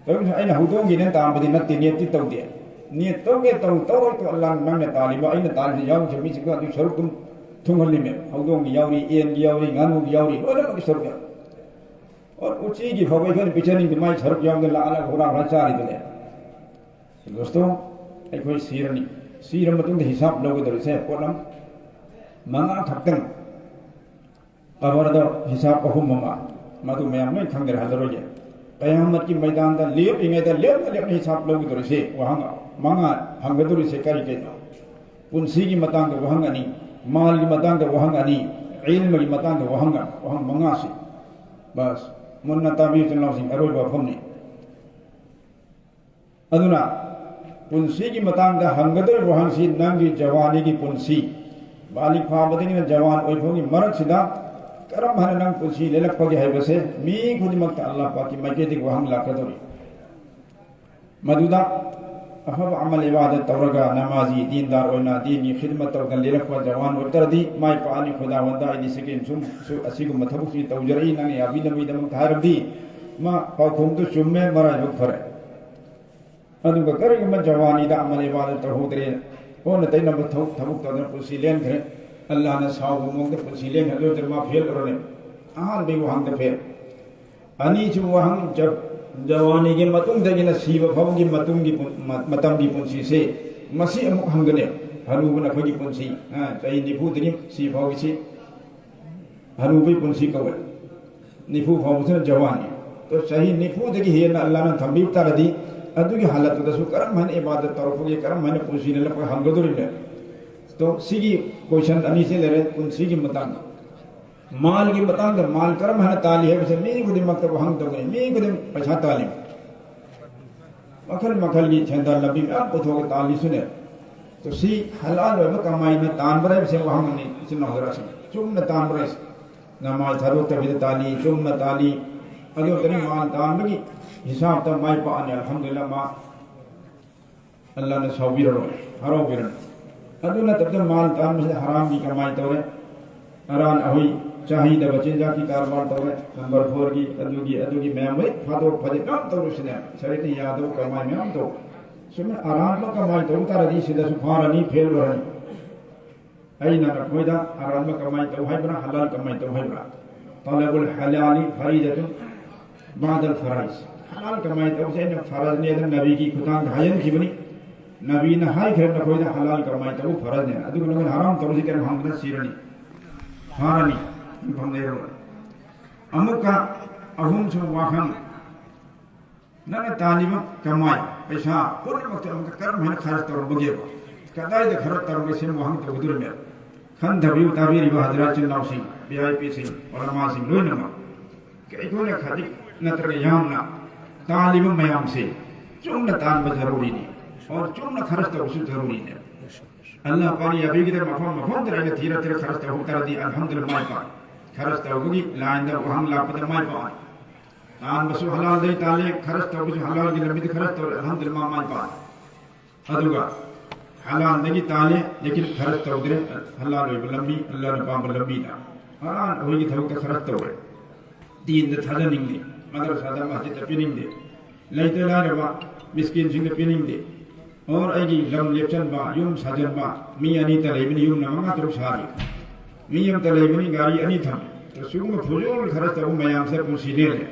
ꯇꯧꯔꯤꯕꯁꯦ ꯑꯩꯅ ꯍꯧꯗꯣꯡꯒꯤ ꯅꯦꯅ ꯇꯥꯟꯕꯗꯤ ꯅꯠꯇꯦ, ꯅꯦꯠꯇꯤ ꯇꯧꯗꯦ꯫ ꯅꯦꯠ ꯇꯧꯒꯦ ꯇꯧ, ꯇꯧꯔꯣꯏ ꯇꯧ, ꯑꯜꯂꯥꯅ ꯅꯪꯅ ꯇꯥꯜꯂꯤꯕ, ꯑꯩꯅ ꯇꯥꯜꯂꯤꯁꯦ ꯌꯥꯎꯗ꯭ꯔꯦ, ꯃꯤꯁꯤꯡꯗꯣ ꯑꯗꯨ ꯁꯔꯨꯛ ꯑꯗꯨꯝ ꯊꯨꯡꯍꯜꯂꯤꯃꯦ꯫ ꯍꯧꯗꯣꯡꯒꯤ ꯌꯥꯎꯔꯤ, ꯌꯦꯟꯒꯤ ꯌꯥꯎꯔꯤ, ꯉꯥꯅꯨꯒꯤ ꯌꯥꯎꯔꯤ, ꯂꯣꯏꯅꯃꯛꯀꯤ ꯁꯔꯨꯛ ꯌꯥꯎꯔꯤ꯫ ꯑꯣ, ꯎꯆꯤꯒꯤ ꯐꯥꯎꯕ ꯑꯩꯈꯣꯏꯅ ꯄꯤꯖꯅꯤꯡꯗꯦ, ꯃꯥꯏ ꯁꯔꯨꯛ ꯌꯥꯎꯗꯅ ꯂꯥꯛꯑꯒ ꯍꯨꯔꯥ ꯍꯨꯔꯥ ꯆꯥꯔꯤꯗꯨꯅꯦ꯫ ꯗꯣꯁꯇꯣ, ꯑꯩꯈꯣꯏ ꯁꯤꯔꯅꯤ꯫ ꯁꯤꯔ ꯃꯇꯨꯡꯗ ꯍꯤꯁꯥꯕ ꯂꯧꯒꯗꯧꯔꯤꯁꯦ ꯄꯣꯠꯂꯝ ꯃꯉꯥ ꯈꯛꯇꯪ꯫ ꯀꯕꯔꯗ ꯍꯤꯁꯥꯕ ꯑꯍꯨꯝ ꯑꯃ, ꯃꯗꯨ ꯃꯌꯥꯝ ꯂꯣꯏ ꯈꯪꯗꯔꯦ, ꯍꯜꯂꯔꯣꯏꯒꯦ꯫ ꯀꯌꯥꯃꯠꯀꯤ ꯃꯩꯗꯥꯟꯗ ꯂꯦꯞꯂꯤꯉꯩꯗ ꯂꯦꯞꯅ ꯂꯦꯞꯅ ꯍꯤꯁꯥꯕ ꯂꯧꯒꯗꯧꯔꯤꯁꯦ ꯋꯥꯍꯪ ꯃꯉꯥ ꯍꯪꯒꯗꯧꯔꯤꯁꯦ ꯀꯔꯤ ꯀꯩꯅꯣ? ꯄꯨꯟꯁꯤꯒꯤ ꯃꯇꯥꯡꯗ ꯋꯥꯍꯪ ꯑꯅꯤ, ꯃꯥꯜꯒꯤ ꯃꯇꯥꯡꯗ ꯋꯥꯍꯪ ꯑꯅꯤ, ꯏꯜꯃꯒꯤ ꯃꯇꯥꯡꯗ ꯋꯥꯍꯪ ꯑꯃ, ꯋꯥꯍꯪ ꯃꯉꯥꯁꯤ꯫ ꯕꯁ, ꯃꯨꯟꯅ ꯇꯥꯕꯤꯌꯨ, ꯏꯆꯤꯟ ꯏꯅꯥꯎꯁꯤꯡ, ꯑꯔꯣꯏꯕ ꯋꯥꯐꯝꯅꯤ꯫ ꯑꯗꯨꯅ ꯄꯨꯟꯁꯤꯒꯤ ꯃꯇꯥꯡꯗ ꯍꯪꯒꯗꯧꯔꯤꯕ ꯋꯥꯍꯪꯁꯤ ꯅꯪꯒꯤ ꯖꯋꯥꯅꯤꯒꯤ ꯄꯨꯟꯁꯤ, ꯕꯥꯂꯤꯒ ꯐꯥꯕꯗꯒꯤꯅ ꯖꯋꯥꯟ ꯑꯣꯏꯐꯝꯒꯤ ꯃꯔꯛꯁꯤꯗ ꯀꯔꯝ ꯍꯥꯏꯅ ꯅꯪ ꯄꯨꯟꯁꯤ ꯂꯦꯜꯂꯛꯄꯒꯦ ꯍꯥꯏꯕꯁꯦ ꯃꯤ ꯈꯨꯗꯤꯡꯃꯛꯇ ꯑꯜꯂꯥꯍ ꯄꯥꯛꯀꯤ ꯃꯥꯏꯀꯩꯗꯒꯤ ꯋꯥꯍꯪ ꯂꯥꯛꯀꯗꯧꯔꯤ꯫ ꯃꯗꯨꯗ ꯑꯐꯕ ꯑꯃꯜ ꯏꯕꯥꯗꯠ ꯇꯧꯔꯒ ꯅꯃꯥꯖꯤ, ꯗꯤꯟꯗꯥꯔ ꯑꯣꯏꯅ ꯗꯤꯟꯒꯤ ꯈꯤꯗꯃꯠ ꯇꯧꯗꯅ ꯂꯦꯜꯂꯛꯄ ꯖꯋꯥꯟ ꯑꯣꯏꯇꯥꯔꯗꯤ ꯃꯥꯏ ꯄꯥꯛꯑꯅꯤ꯫ ꯈꯨꯗꯥ ꯋꯟꯗ ꯑꯩꯗꯤ ꯁꯤꯒꯤ ꯁꯨꯝ ꯁꯨ-, ꯑꯁꯤꯒꯨꯝꯕ ꯊꯕꯛꯁꯤ ꯇꯧꯖꯔꯛꯏ ꯅꯪꯅ ꯌꯥꯕꯤꯅꯕꯒꯤꯗꯃꯛꯇ ꯍꯥꯏꯔꯕꯗꯤ ꯃꯥ ꯄꯥꯎꯈꯨꯝꯗꯨ ꯆꯨꯝꯃꯦ, ꯃꯔꯥꯏꯕꯛ ꯐꯔꯦ꯫ ꯑꯗꯨꯒ ꯀꯔꯤꯒꯨꯝꯕ ꯖꯋꯥꯅꯤꯗ ꯑꯃꯜ ꯏꯕꯥꯗꯠ ꯇꯧꯍꯧꯗ꯭ꯔꯦ, ꯑꯣꯟꯅ ꯇꯩꯅꯕ ꯊꯕꯛ, ꯊꯕꯛ ꯇꯧꯗꯅ ꯄꯨꯟꯁꯤ ꯂꯦꯟꯈ꯭ꯔꯦ, ꯑꯜꯂꯥꯍꯅ ꯁꯥꯎꯕ ꯃꯑꯣꯡꯗ ꯄꯨꯟꯁꯤ ꯂꯦꯟꯈ꯭ꯔꯦ, ꯑꯗꯨ ꯑꯣꯏꯔꯗꯤ ꯃꯥ ꯐꯦꯜ ꯑꯣꯏꯔꯅꯤ꯫ ꯑꯍꯥꯟꯕꯒꯤ ꯋꯥꯍꯪꯗ ꯐꯦꯜ꯫ ꯑꯅꯤꯁꯨꯕ ꯋꯥꯍꯪ, ꯖ-, ꯖꯋꯥꯅꯤꯒꯤ ꯃꯇꯨꯡꯗꯒꯤꯅ ꯁꯤꯕ ꯐꯥꯎꯕꯒꯤ ꯃꯇꯨꯡꯒꯤ ꯄꯨꯟ-, ꯃ-, ꯃꯇꯝꯒꯤ ꯄꯨꯟꯁꯤꯁꯦ ꯃꯁꯤ ꯑꯃꯨꯛ ꯍꯪꯒꯅꯤ꯫ ꯍꯅꯨꯕꯅ ꯑꯩꯈꯣꯏꯒꯤ ꯄꯨꯟꯁꯤ, ꯑ, ꯆꯍꯤ ꯅꯤꯐꯨꯗꯒꯤ ꯁꯤ ꯐꯥꯎꯒꯤꯁꯤ ꯍꯅꯨꯕꯒꯤ ꯄꯨꯟꯁꯤ ꯀꯧꯋꯦ꯫ ꯅꯤꯐꯨ ꯐꯥꯎꯕꯁꯤꯅ ꯖꯋꯥꯅꯤ꯫ ꯑꯗꯣ ꯆꯍꯤ ꯅꯤꯐꯨꯗꯒꯤ ꯍꯦꯟꯅ ꯑꯜꯂꯥꯍꯅ ꯊꯝꯕꯤꯕ ꯇꯥꯔꯗꯤ ꯑꯗꯨꯒꯤ ꯍꯜꯂꯛꯄꯗꯁꯨ ꯀꯔꯝ ꯍꯥꯏꯅ ꯏꯕꯥꯗꯠ ꯇꯧꯔꯛꯄꯒꯦ, ꯀꯔꯝ ꯍꯥꯏꯅ ꯄꯨꯟꯁꯤ ꯂꯦꯜꯂꯛꯄꯒꯦ ꯍꯪꯒꯗꯧꯔꯤꯕꯅꯦ꯫ ꯇꯣ, ꯁꯤꯒꯤ ꯀꯣꯏꯁꯟ ꯑꯅꯤꯁꯦ ꯂꯩꯔꯦ, ꯄꯨꯟꯁꯤꯒꯤ ꯃꯇꯥꯡꯗ꯫ ꯃꯥꯜꯒꯤ ꯃꯇꯥꯡꯗ, ꯃꯥꯜ ꯀꯔꯝ ꯍꯥꯏꯅ ꯇꯥꯜꯂꯤ ꯍꯥꯏꯕꯁꯦ ꯃꯤ ꯈꯨꯗꯤꯡꯃꯛꯇ ꯋꯥꯍꯪ ꯇꯧꯒꯅꯤ, ꯃꯤ ꯈꯨꯗꯤꯡ ꯄꯩꯁꯥ ꯇꯥꯜꯂꯤ꯫ ꯃꯈꯜ ꯃꯈꯜꯒꯤ ꯁꯦꯟꯗꯥꯟ ꯂꯝꯕꯤ ꯃꯌꯥꯝ ꯄꯨꯊꯣꯛꯑꯒ ꯇꯥꯜꯂꯤꯁꯨꯅꯦ꯫ ꯇꯣ, ꯁꯤ ꯍꯂꯥꯜ ꯑꯣꯏꯕ ꯀꯃꯥꯏꯅ ꯇꯥꯟꯕ꯭ꯔꯥ ꯍꯥꯏꯕꯁꯦ ꯋꯥꯍꯪꯅꯤ, ꯏꯆꯤꯟ ꯏꯅꯥꯎ ꯍꯖꯔꯥꯠꯁꯤꯡ꯫ ꯆꯨꯝꯅ ꯇꯥꯟꯕ꯭ꯔꯥ ꯍꯥꯏꯁꯦ? ꯅꯃꯥꯖ ꯊꯥꯗꯣꯛꯇꯕꯤꯗ ꯇꯥꯜꯂꯤ, ꯆꯨꯝꯅ ꯇꯥꯜꯂꯤ꯫ ꯑꯗꯨ ꯈꯛꯇꯅꯤ, ꯃꯥꯜ ꯇꯥꯟꯕꯒꯤ ꯍꯤꯁꯥꯕꯇ ꯃꯥꯏ ꯄꯥꯛꯑꯅꯤ꯫ ꯑꯜꯍꯝꯗꯨꯂꯤꯜꯂꯥꯍ, ꯃꯥ ꯑꯜꯂꯥꯍꯅ ꯁꯥꯎꯕꯤꯔꯔꯣꯏ, ꯍꯔꯥꯎꯕꯤꯔꯅꯤ꯫ ꯑꯗꯨ ꯅꯠꯇꯕꯗ ꯃꯥꯜ ꯇꯥꯟꯕꯁꯤꯗ ꯍꯔꯥꯝꯒꯤ ꯀꯃꯥꯏ ꯇꯧꯔꯦ? ꯑꯔꯥꯟ ꯑꯍꯣꯏ ꯆꯥꯍꯩꯗꯕ ꯆꯤꯟꯖꯥꯛꯀꯤ ꯀꯔꯕꯥꯔ ꯇꯧꯔꯦ, ꯅꯝꯕꯔ ꯐꯣꯔꯒꯤ, ꯑꯗꯨꯒꯤ, ꯑꯗꯨꯒꯤ ꯃꯌꯥꯝ ꯍꯦꯛ ꯐꯥꯗꯣꯛ ꯐꯥꯗꯦ ꯃꯌꯥꯝ ꯇꯧꯔꯤꯁꯤꯅꯦ꯫ ꯁꯔꯤꯌꯠꯅ ꯌꯥꯗꯕ ꯀꯃꯥꯏ ꯃꯌꯥꯝ ꯇꯧ꯫ ꯁꯨꯝ ꯑꯔꯥꯟꯕ ꯀꯃꯥꯏ ꯇꯧ ꯇꯥꯔꯗꯤ ꯁꯤꯗꯁꯨ ꯐꯥꯔꯅꯤ, ꯐꯦꯜ ꯑꯣꯏꯔꯅꯤ꯫ ꯑꯩꯅ ꯅꯈꯣꯏꯗ ꯑꯔꯥꯟꯕ ꯀꯃꯥꯏ ꯇꯧ ꯍꯥꯏꯕ꯭ꯔꯥ, ꯍꯂꯥꯜ ꯀꯃꯥꯏ ꯇꯧ ꯍꯥꯏꯕ꯭ꯔꯥ? ꯇꯂꯕꯨꯜ ꯍꯂꯥꯂꯤ ꯐꯔꯤꯗꯇꯨꯟ ꯕꯥꯗꯜ ꯐꯔꯥꯏꯖ꯫ ꯍꯂꯥꯜ ꯀꯃꯥꯏ ꯇꯧꯁꯦ ꯑꯩꯅ ꯐꯔꯖꯅꯤ ꯑꯗꯨ ꯅꯕꯤꯒꯤ ꯈꯨꯊꯥꯡꯗ ꯍꯥꯏꯍꯟꯈꯤꯕꯅꯤ꯫ ꯅꯕꯤꯅ ꯍꯥꯏꯈ꯭ꯔꯦ ꯅꯈꯣꯏꯗ ꯍꯂꯥꯜ ꯀꯃꯥꯏ ꯇꯧꯕ ꯐꯔꯖꯅꯤ꯫ ꯑꯗꯨꯒ ꯅꯈꯣꯏꯅ ꯍꯔꯥꯝ ꯇꯧꯁꯤ ꯀꯩꯅꯣ ꯍꯪꯕꯗ ꯁꯤꯔꯅꯤ, ꯐꯥꯔꯅꯤ, ꯌꯨꯝꯐꯝ ꯂꯩꯔꯔꯣꯏ꯫ ꯑꯃꯨꯛꯀ ꯑꯍꯨꯝꯁꯨꯕ ꯋꯥꯍꯪ, ꯅꯪꯅ ꯇꯥꯜꯂꯤꯕ ꯀꯃꯥꯏ ꯄꯩꯁꯥ ꯄꯨꯝꯅꯃꯛꯇ ꯑꯃꯨꯛꯀ ꯀꯔꯝ ꯍꯥꯏꯅ ꯈꯔꯆ ꯇꯧꯔꯝꯕꯒꯦꯕ? ꯀꯗꯥꯏꯗ ꯈꯔꯆ ꯇꯧꯔꯝꯒꯦ ꯁꯤꯃ ꯋꯥꯍꯪ ꯇꯧꯒꯗꯧꯔꯤꯕꯅꯦ꯫ ꯈꯟꯊꯕꯤꯌꯨ, ꯇꯥꯕꯤꯔꯤꯕ ꯍꯖꯔꯥꯠ ꯏꯆꯤꯟ ꯏꯅꯥꯎꯁꯤꯡ, ꯚꯤ ꯑꯥꯏ ꯄꯤꯁꯤꯡ, ꯑꯣꯂꯃꯥꯁꯤꯡ ꯂꯣꯏꯅꯃꯛ꯫ ꯑꯩꯈꯣꯏꯅ ꯈꯖꯤꯛ ꯅꯠꯇ꯭ꯔꯒ ꯌꯥꯝꯅ ꯇꯥꯜꯂꯤꯕ ꯃꯌꯥꯝꯁꯦ ꯆꯨꯝꯅ ꯇꯥꯟꯕ ꯖꯔꯨꯔꯤꯅꯤ꯫ ꯑꯣꯔ ꯆꯨꯝꯅ ꯈꯔꯆ ꯇꯧꯕꯁꯨ ꯖꯔꯨꯔꯤꯅꯦ꯫ ꯑꯜꯂꯥꯍ ꯄꯥꯛꯅ ꯌꯥꯕꯤꯒꯗꯕ ꯃꯐꯝ ꯃꯐꯝꯗ ꯑꯩꯅ ꯊꯤꯔ ꯊꯤꯔ ꯈꯔꯆ ꯇꯧꯍꯧ ꯇꯥꯔꯗꯤ ꯑꯜꯍꯝꯗꯨꯂꯤꯜꯂꯥꯍ ꯃꯥꯏ ꯄꯥꯛ꯫ ꯈꯔꯆ ꯇꯧꯕꯒꯤ ꯂꯥꯏꯟꯗ ꯋꯥꯍꯪ ꯂꯥꯛꯄꯗ ꯃꯥꯏ ꯄꯥꯛꯑꯅꯤ꯫ ꯇꯥꯟꯕꯁꯨ ꯍꯂꯥꯜꯗꯒꯤ ꯇꯥꯜꯂꯦ, ꯈꯔꯆ ꯇꯧꯕꯁꯨ ꯍꯂꯥꯜꯒꯤ ꯂꯝꯕꯤꯗ ꯈꯔꯆ ꯇꯧꯔꯦ, ꯑꯜꯍꯝꯗꯨꯂꯤꯜꯂꯥꯍ ꯃꯥꯏ ꯄꯥꯛꯑꯅꯤ꯫ ꯑꯗꯨꯒ ꯍꯂꯥꯜꯗꯒꯤ ꯇꯥꯜꯂꯦ, ꯂꯦꯀꯤꯟ ꯈꯔꯆ ꯇꯧꯗ꯭ꯔꯦ, ꯍꯂꯥꯜ ꯑꯣꯏꯕ ꯂꯝꯕꯤ, ꯑꯜꯂꯥꯍꯅ ꯄꯥꯝꯕ ꯂꯝꯕꯤꯗ꯫ ꯍꯔꯥꯝ ꯑꯣꯏꯒꯤ ꯊꯕꯛꯇ ꯈꯔꯆ ꯇꯧꯔꯦ꯫ ꯗꯤꯟꯗ ꯊꯥꯖꯅꯤꯡꯗꯦ, ꯃꯗꯔꯁꯥꯗ ꯃꯁꯖꯤꯗꯇ ꯄꯤꯅꯤꯡꯗꯦ, ꯂꯩꯇ ꯂꯥꯏꯔꯕ ꯃꯤꯁꯀꯤꯟꯁꯤꯡꯗ ꯄꯤꯅꯤꯡꯗꯦ꯫ ꯑꯣꯔ ꯑꯩꯒꯤ ꯂꯝ ꯂꯦꯞꯆꯟꯕ, ꯌꯨꯝ ꯁꯥꯖꯟꯕ, ꯃꯤ ꯑꯅꯤꯇ ꯂꯩꯕꯅꯤ, ꯌꯨꯝꯅ ꯃꯉꯥ ꯇꯔꯨꯛ ꯁꯥꯔꯤ꯫ ꯃꯤ ꯑꯃꯇ ꯂꯩꯕꯅꯤ, ꯒꯥꯔꯤ ꯑꯅꯤ ꯊꯝꯃꯤ꯫ ꯁꯤꯒꯨꯝꯕ ꯐꯨꯖꯨꯜ ꯈꯔꯆ ꯇꯧꯕ ꯃꯌꯥꯝꯁꯦ ꯄꯨꯟꯁꯤ ꯂꯦꯜꯂꯦ꯫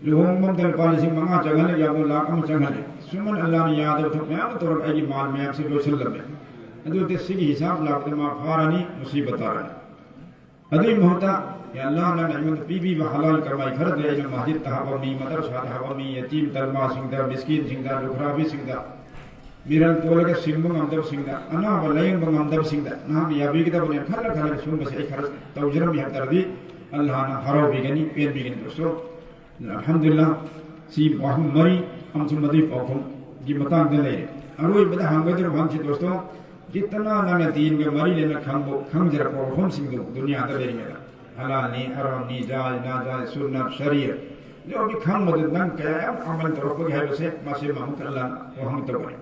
ꯂꯨꯍꯣꯡꯕ ꯑꯃꯗ ꯂꯨꯄꯥ ꯂꯤꯁꯤꯡ ꯃꯉꯥ ꯆꯪꯍꯜꯂꯦ, ꯌꯥꯝꯅ ꯂꯥꯛ ꯑꯃ ꯆꯪꯍꯜꯂꯦ꯫ ꯁꯨꯃꯟ ꯑꯜꯂꯥꯍꯅ ꯌꯥꯗꯕ ꯊꯕꯛ ꯃꯌꯥꯝ ꯑꯃ ꯇꯧꯔꯒ ꯑꯩꯒꯤ ꯃꯥꯜ ꯃꯌꯥꯝꯁꯦ ꯂꯣꯏꯁꯤꯜꯂꯝꯃꯦ꯫ ꯑꯗꯨꯗꯤ ꯁꯤꯒꯤ ꯍꯤꯁꯥꯕ ꯂꯥꯛꯄꯗ ꯃꯥ ꯐꯥꯔꯅꯤ, ꯃꯨꯁꯤꯕꯠ ꯇꯥꯔꯅꯤ꯫ ꯑꯗꯨꯒꯤ ꯃꯍꯨꯠꯇ, "ꯌꯥ ꯑꯜꯂꯥꯍ, ꯅꯪꯅ ꯑꯩꯉꯣꯟꯗ ꯄꯤꯕꯤꯕ ꯍꯂꯥꯜ ꯀꯃꯥꯏ ꯈꯔꯗꯨ ꯑꯩꯅ ꯃꯁꯖꯤꯗꯇ ꯍꯥꯞꯄꯝꯃꯤ, ꯃꯗꯔꯁꯥꯗ ꯍꯥꯞꯄꯝꯃꯤ, ꯌꯇꯤꯝ ꯇꯜꯃꯥꯁꯤꯡꯗ, ꯃꯤꯁꯀꯤꯟꯁꯤꯡꯗ, ꯂꯨꯈ꯭ꯔꯥꯕꯤꯁꯤꯡꯗ, ꯃꯤꯔꯣꯜ ꯇꯣꯜꯂꯒ ꯁꯤꯡꯕ ꯉꯝꯗꯕꯁꯤꯡꯗ, ꯑꯅꯥꯕ ꯂꯥꯌꯦꯡꯕ ꯉꯝꯗꯕꯁꯤꯡꯗ ꯅꯍꯥꯛꯅ ꯌꯥꯕꯤꯒꯗꯕꯅꯦꯅ" ꯈꯜꯂ ꯈꯜꯂꯒ ꯁꯤꯒꯨꯝꯕꯁꯦ ꯑꯩ ꯈꯔ ꯇꯧꯖꯔꯝꯃꯤ ꯍꯥꯏꯕ ꯇꯥꯔꯗꯤ, ꯑꯜꯂꯥꯍꯅ ꯍꯔꯥꯎꯕꯤꯒꯅꯤ, ꯄꯦꯟꯕꯤꯒꯅꯤ꯫ ꯗꯣꯁꯇꯣ, ꯑꯜꯍꯝꯗꯨꯂꯤꯜꯂꯥꯍ, ꯁꯤ ꯋꯥꯍꯪ ꯃꯔꯤ ꯑꯃꯁꯨꯡ ꯃꯗꯨꯒꯤ ꯄꯥꯎꯈꯨꯝꯒꯤ ꯃꯇꯥꯡꯗ ꯂꯩꯔꯦ꯫ ꯑꯔꯣꯏꯕꯗ ꯍꯪꯒꯗꯧꯔꯤꯕ ꯋꯥꯍꯪꯁꯤ, ꯗꯣꯁꯇꯣ, ꯖꯤꯠꯇꯅ ꯅꯪꯅ ꯗꯤꯟꯒ ꯃꯔꯤ ꯂꯩꯅ ꯈꯪꯕ, ꯈꯪꯖꯔꯛꯄ ꯋꯥꯐꯝꯁꯤꯡꯗꯨ ꯗꯨꯅꯤꯌꯥꯗ ꯂꯩꯔꯤꯉꯩꯗ, ꯍꯂꯥꯜꯅꯤ, ꯍꯔꯥꯝꯅꯤ, ꯖꯥꯏꯖ, ꯅꯥꯖꯥꯏꯖ, ꯁꯨꯟꯅꯠ, ꯁꯔꯤꯌꯠ, ꯌꯧꯒꯤ ꯈꯪꯕꯗꯨ ꯅꯪ ꯀꯌꯥ ꯌꯥꯝ ꯑꯃꯜ ꯇꯧꯔꯛꯄꯒꯦ ꯍꯥꯏꯕꯁꯦ, ꯃꯁꯤ ꯑꯃꯨꯛ ꯑꯜꯂꯥꯍꯅ ꯋꯥꯍꯪ ꯇꯧꯒꯅꯤ꯫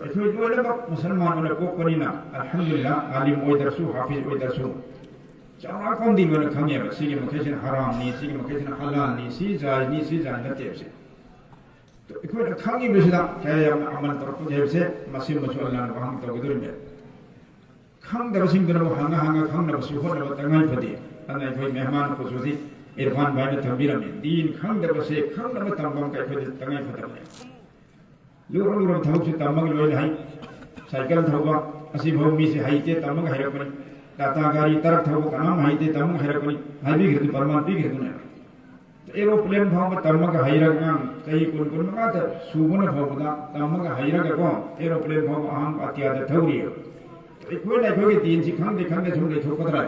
ꯑꯩꯈꯣꯏ ꯂꯣꯏꯅꯃꯛ ꯃꯨꯁꯜꯃꯥꯟ ꯑꯣꯏꯅ ꯄꯣꯛꯄꯅꯤꯅ, ꯑꯜꯍꯝꯗꯨꯂꯤꯜꯂꯥꯍ, ꯑꯥꯂꯤꯝ ꯑꯣꯏꯗ꯭ꯔꯁꯨ, ꯍꯥꯐꯤꯖ ꯑꯣꯏꯗ꯭ꯔꯁꯨ, ꯆꯥꯎꯔꯥꯛꯄ ꯑꯃꯗꯤ ꯂꯣꯏꯅ ꯈꯪꯉꯦꯕ꯫ ꯁꯤꯒꯤ ꯃꯈꯩꯁꯤꯅ ꯍꯔꯥꯝꯅꯤ, ꯁꯤꯒꯤ ꯃꯈꯩꯁꯤꯅ ꯍꯂꯥꯜꯅꯤ, ꯁꯤ ꯖꯥꯏꯖꯅꯤ, ꯁꯤ ꯖꯥꯏꯖ ꯅꯠꯇꯦꯕꯁꯦ꯫ ꯑꯩꯈꯣꯏꯅ ꯈꯪꯉꯤꯕꯁꯤꯗ ꯀꯌꯥ ꯌꯥꯝꯅ ꯑꯃꯜ ꯇꯧꯔꯛꯄꯒꯦ ꯍꯥꯏꯕꯁꯦ, ꯃꯁꯤꯃꯁꯨ ꯑꯜꯂꯥꯍꯅ ꯋꯥꯍꯪ ꯇꯧꯒꯗꯧꯔꯤꯕꯅꯦ꯫ ꯈꯪꯗꯕꯁꯤꯡꯗꯨꯅꯕꯨ ꯍꯪꯉ ꯍꯪꯉ ꯈꯪꯅꯕꯁꯨ ꯍꯣꯠꯅꯕ ꯇꯉꯥꯏ ꯐꯗꯦ꯫ ꯑꯗꯨꯅ ꯑꯩꯈꯣꯏ ꯃꯦꯍꯃꯥꯟ ꯈꯨꯁꯨꯁꯤ ꯏꯔꯐꯥꯟ ꯚꯥꯏꯅ ꯊꯝꯕꯤꯔꯝꯃꯤ꯫ ꯗꯤꯟ ꯈꯪꯗꯕꯁꯦ ꯈꯪꯅꯕ ꯇꯝꯕ ꯑꯃ ꯑꯩꯈꯣꯏꯗ ꯇꯉꯥꯏ ꯐꯗꯕꯅꯦ꯫ ꯂꯨꯔ ꯂꯨꯔꯕ ꯊꯕꯛꯁꯨ ꯇꯝꯃꯒ ꯂꯣꯏꯅ ꯍꯩ꯫ ꯁꯥꯏꯀꯜ ꯊꯧꯕ ꯑꯁꯤꯐꯥꯎ ꯃꯤꯁꯦ ꯍꯩꯇꯦ, ꯇꯝꯃꯒ ꯍꯩꯔꯛꯄꯅꯤ꯫ ꯇꯥꯇꯥ ꯒꯥꯔꯤ ꯇꯔꯛ ꯊꯧꯕ ꯀꯅꯥꯝ ꯍꯩꯇꯦ, ꯇꯝꯃꯒ ꯍꯩꯔꯛꯄꯅꯤ꯫ ꯍꯥꯏꯕꯤꯈ꯭ꯔꯗꯤ ꯄ꯭ꯔꯃꯥꯟ ꯄꯤꯈ꯭ꯔꯗꯨꯅꯦ꯫ ꯑꯦꯔꯣꯄ꯭ꯂꯦꯟ ꯐꯥꯎꯕ ꯇꯝꯃꯒ ꯍꯩꯔꯒ, ꯑꯉꯥꯡ ꯆꯍꯤ ꯀꯨꯟ, ꯀꯨꯟ ꯃꯉꯥꯗ ꯁꯨꯕꯅ ꯐꯥꯎꯕꯗ ꯇꯝꯃꯒ ꯍꯩꯔꯒꯀꯣ, ꯑꯦꯔꯣꯄ꯭ꯂꯦꯟ ꯐꯥꯎꯕ ꯑꯍꯥꯟꯕ ꯑꯇꯤꯌꯥꯗ ꯊꯧꯔꯤ꯫ ꯑꯩꯈꯣꯏꯅ ꯑꯩꯈꯣꯏꯒꯤ ꯗꯤꯟꯁꯤ ꯈꯪꯗꯦ ꯈꯪꯗꯦ ꯁꯨꯝ ꯂꯩꯊꯣꯛꯀꯗ꯭ꯔꯥ?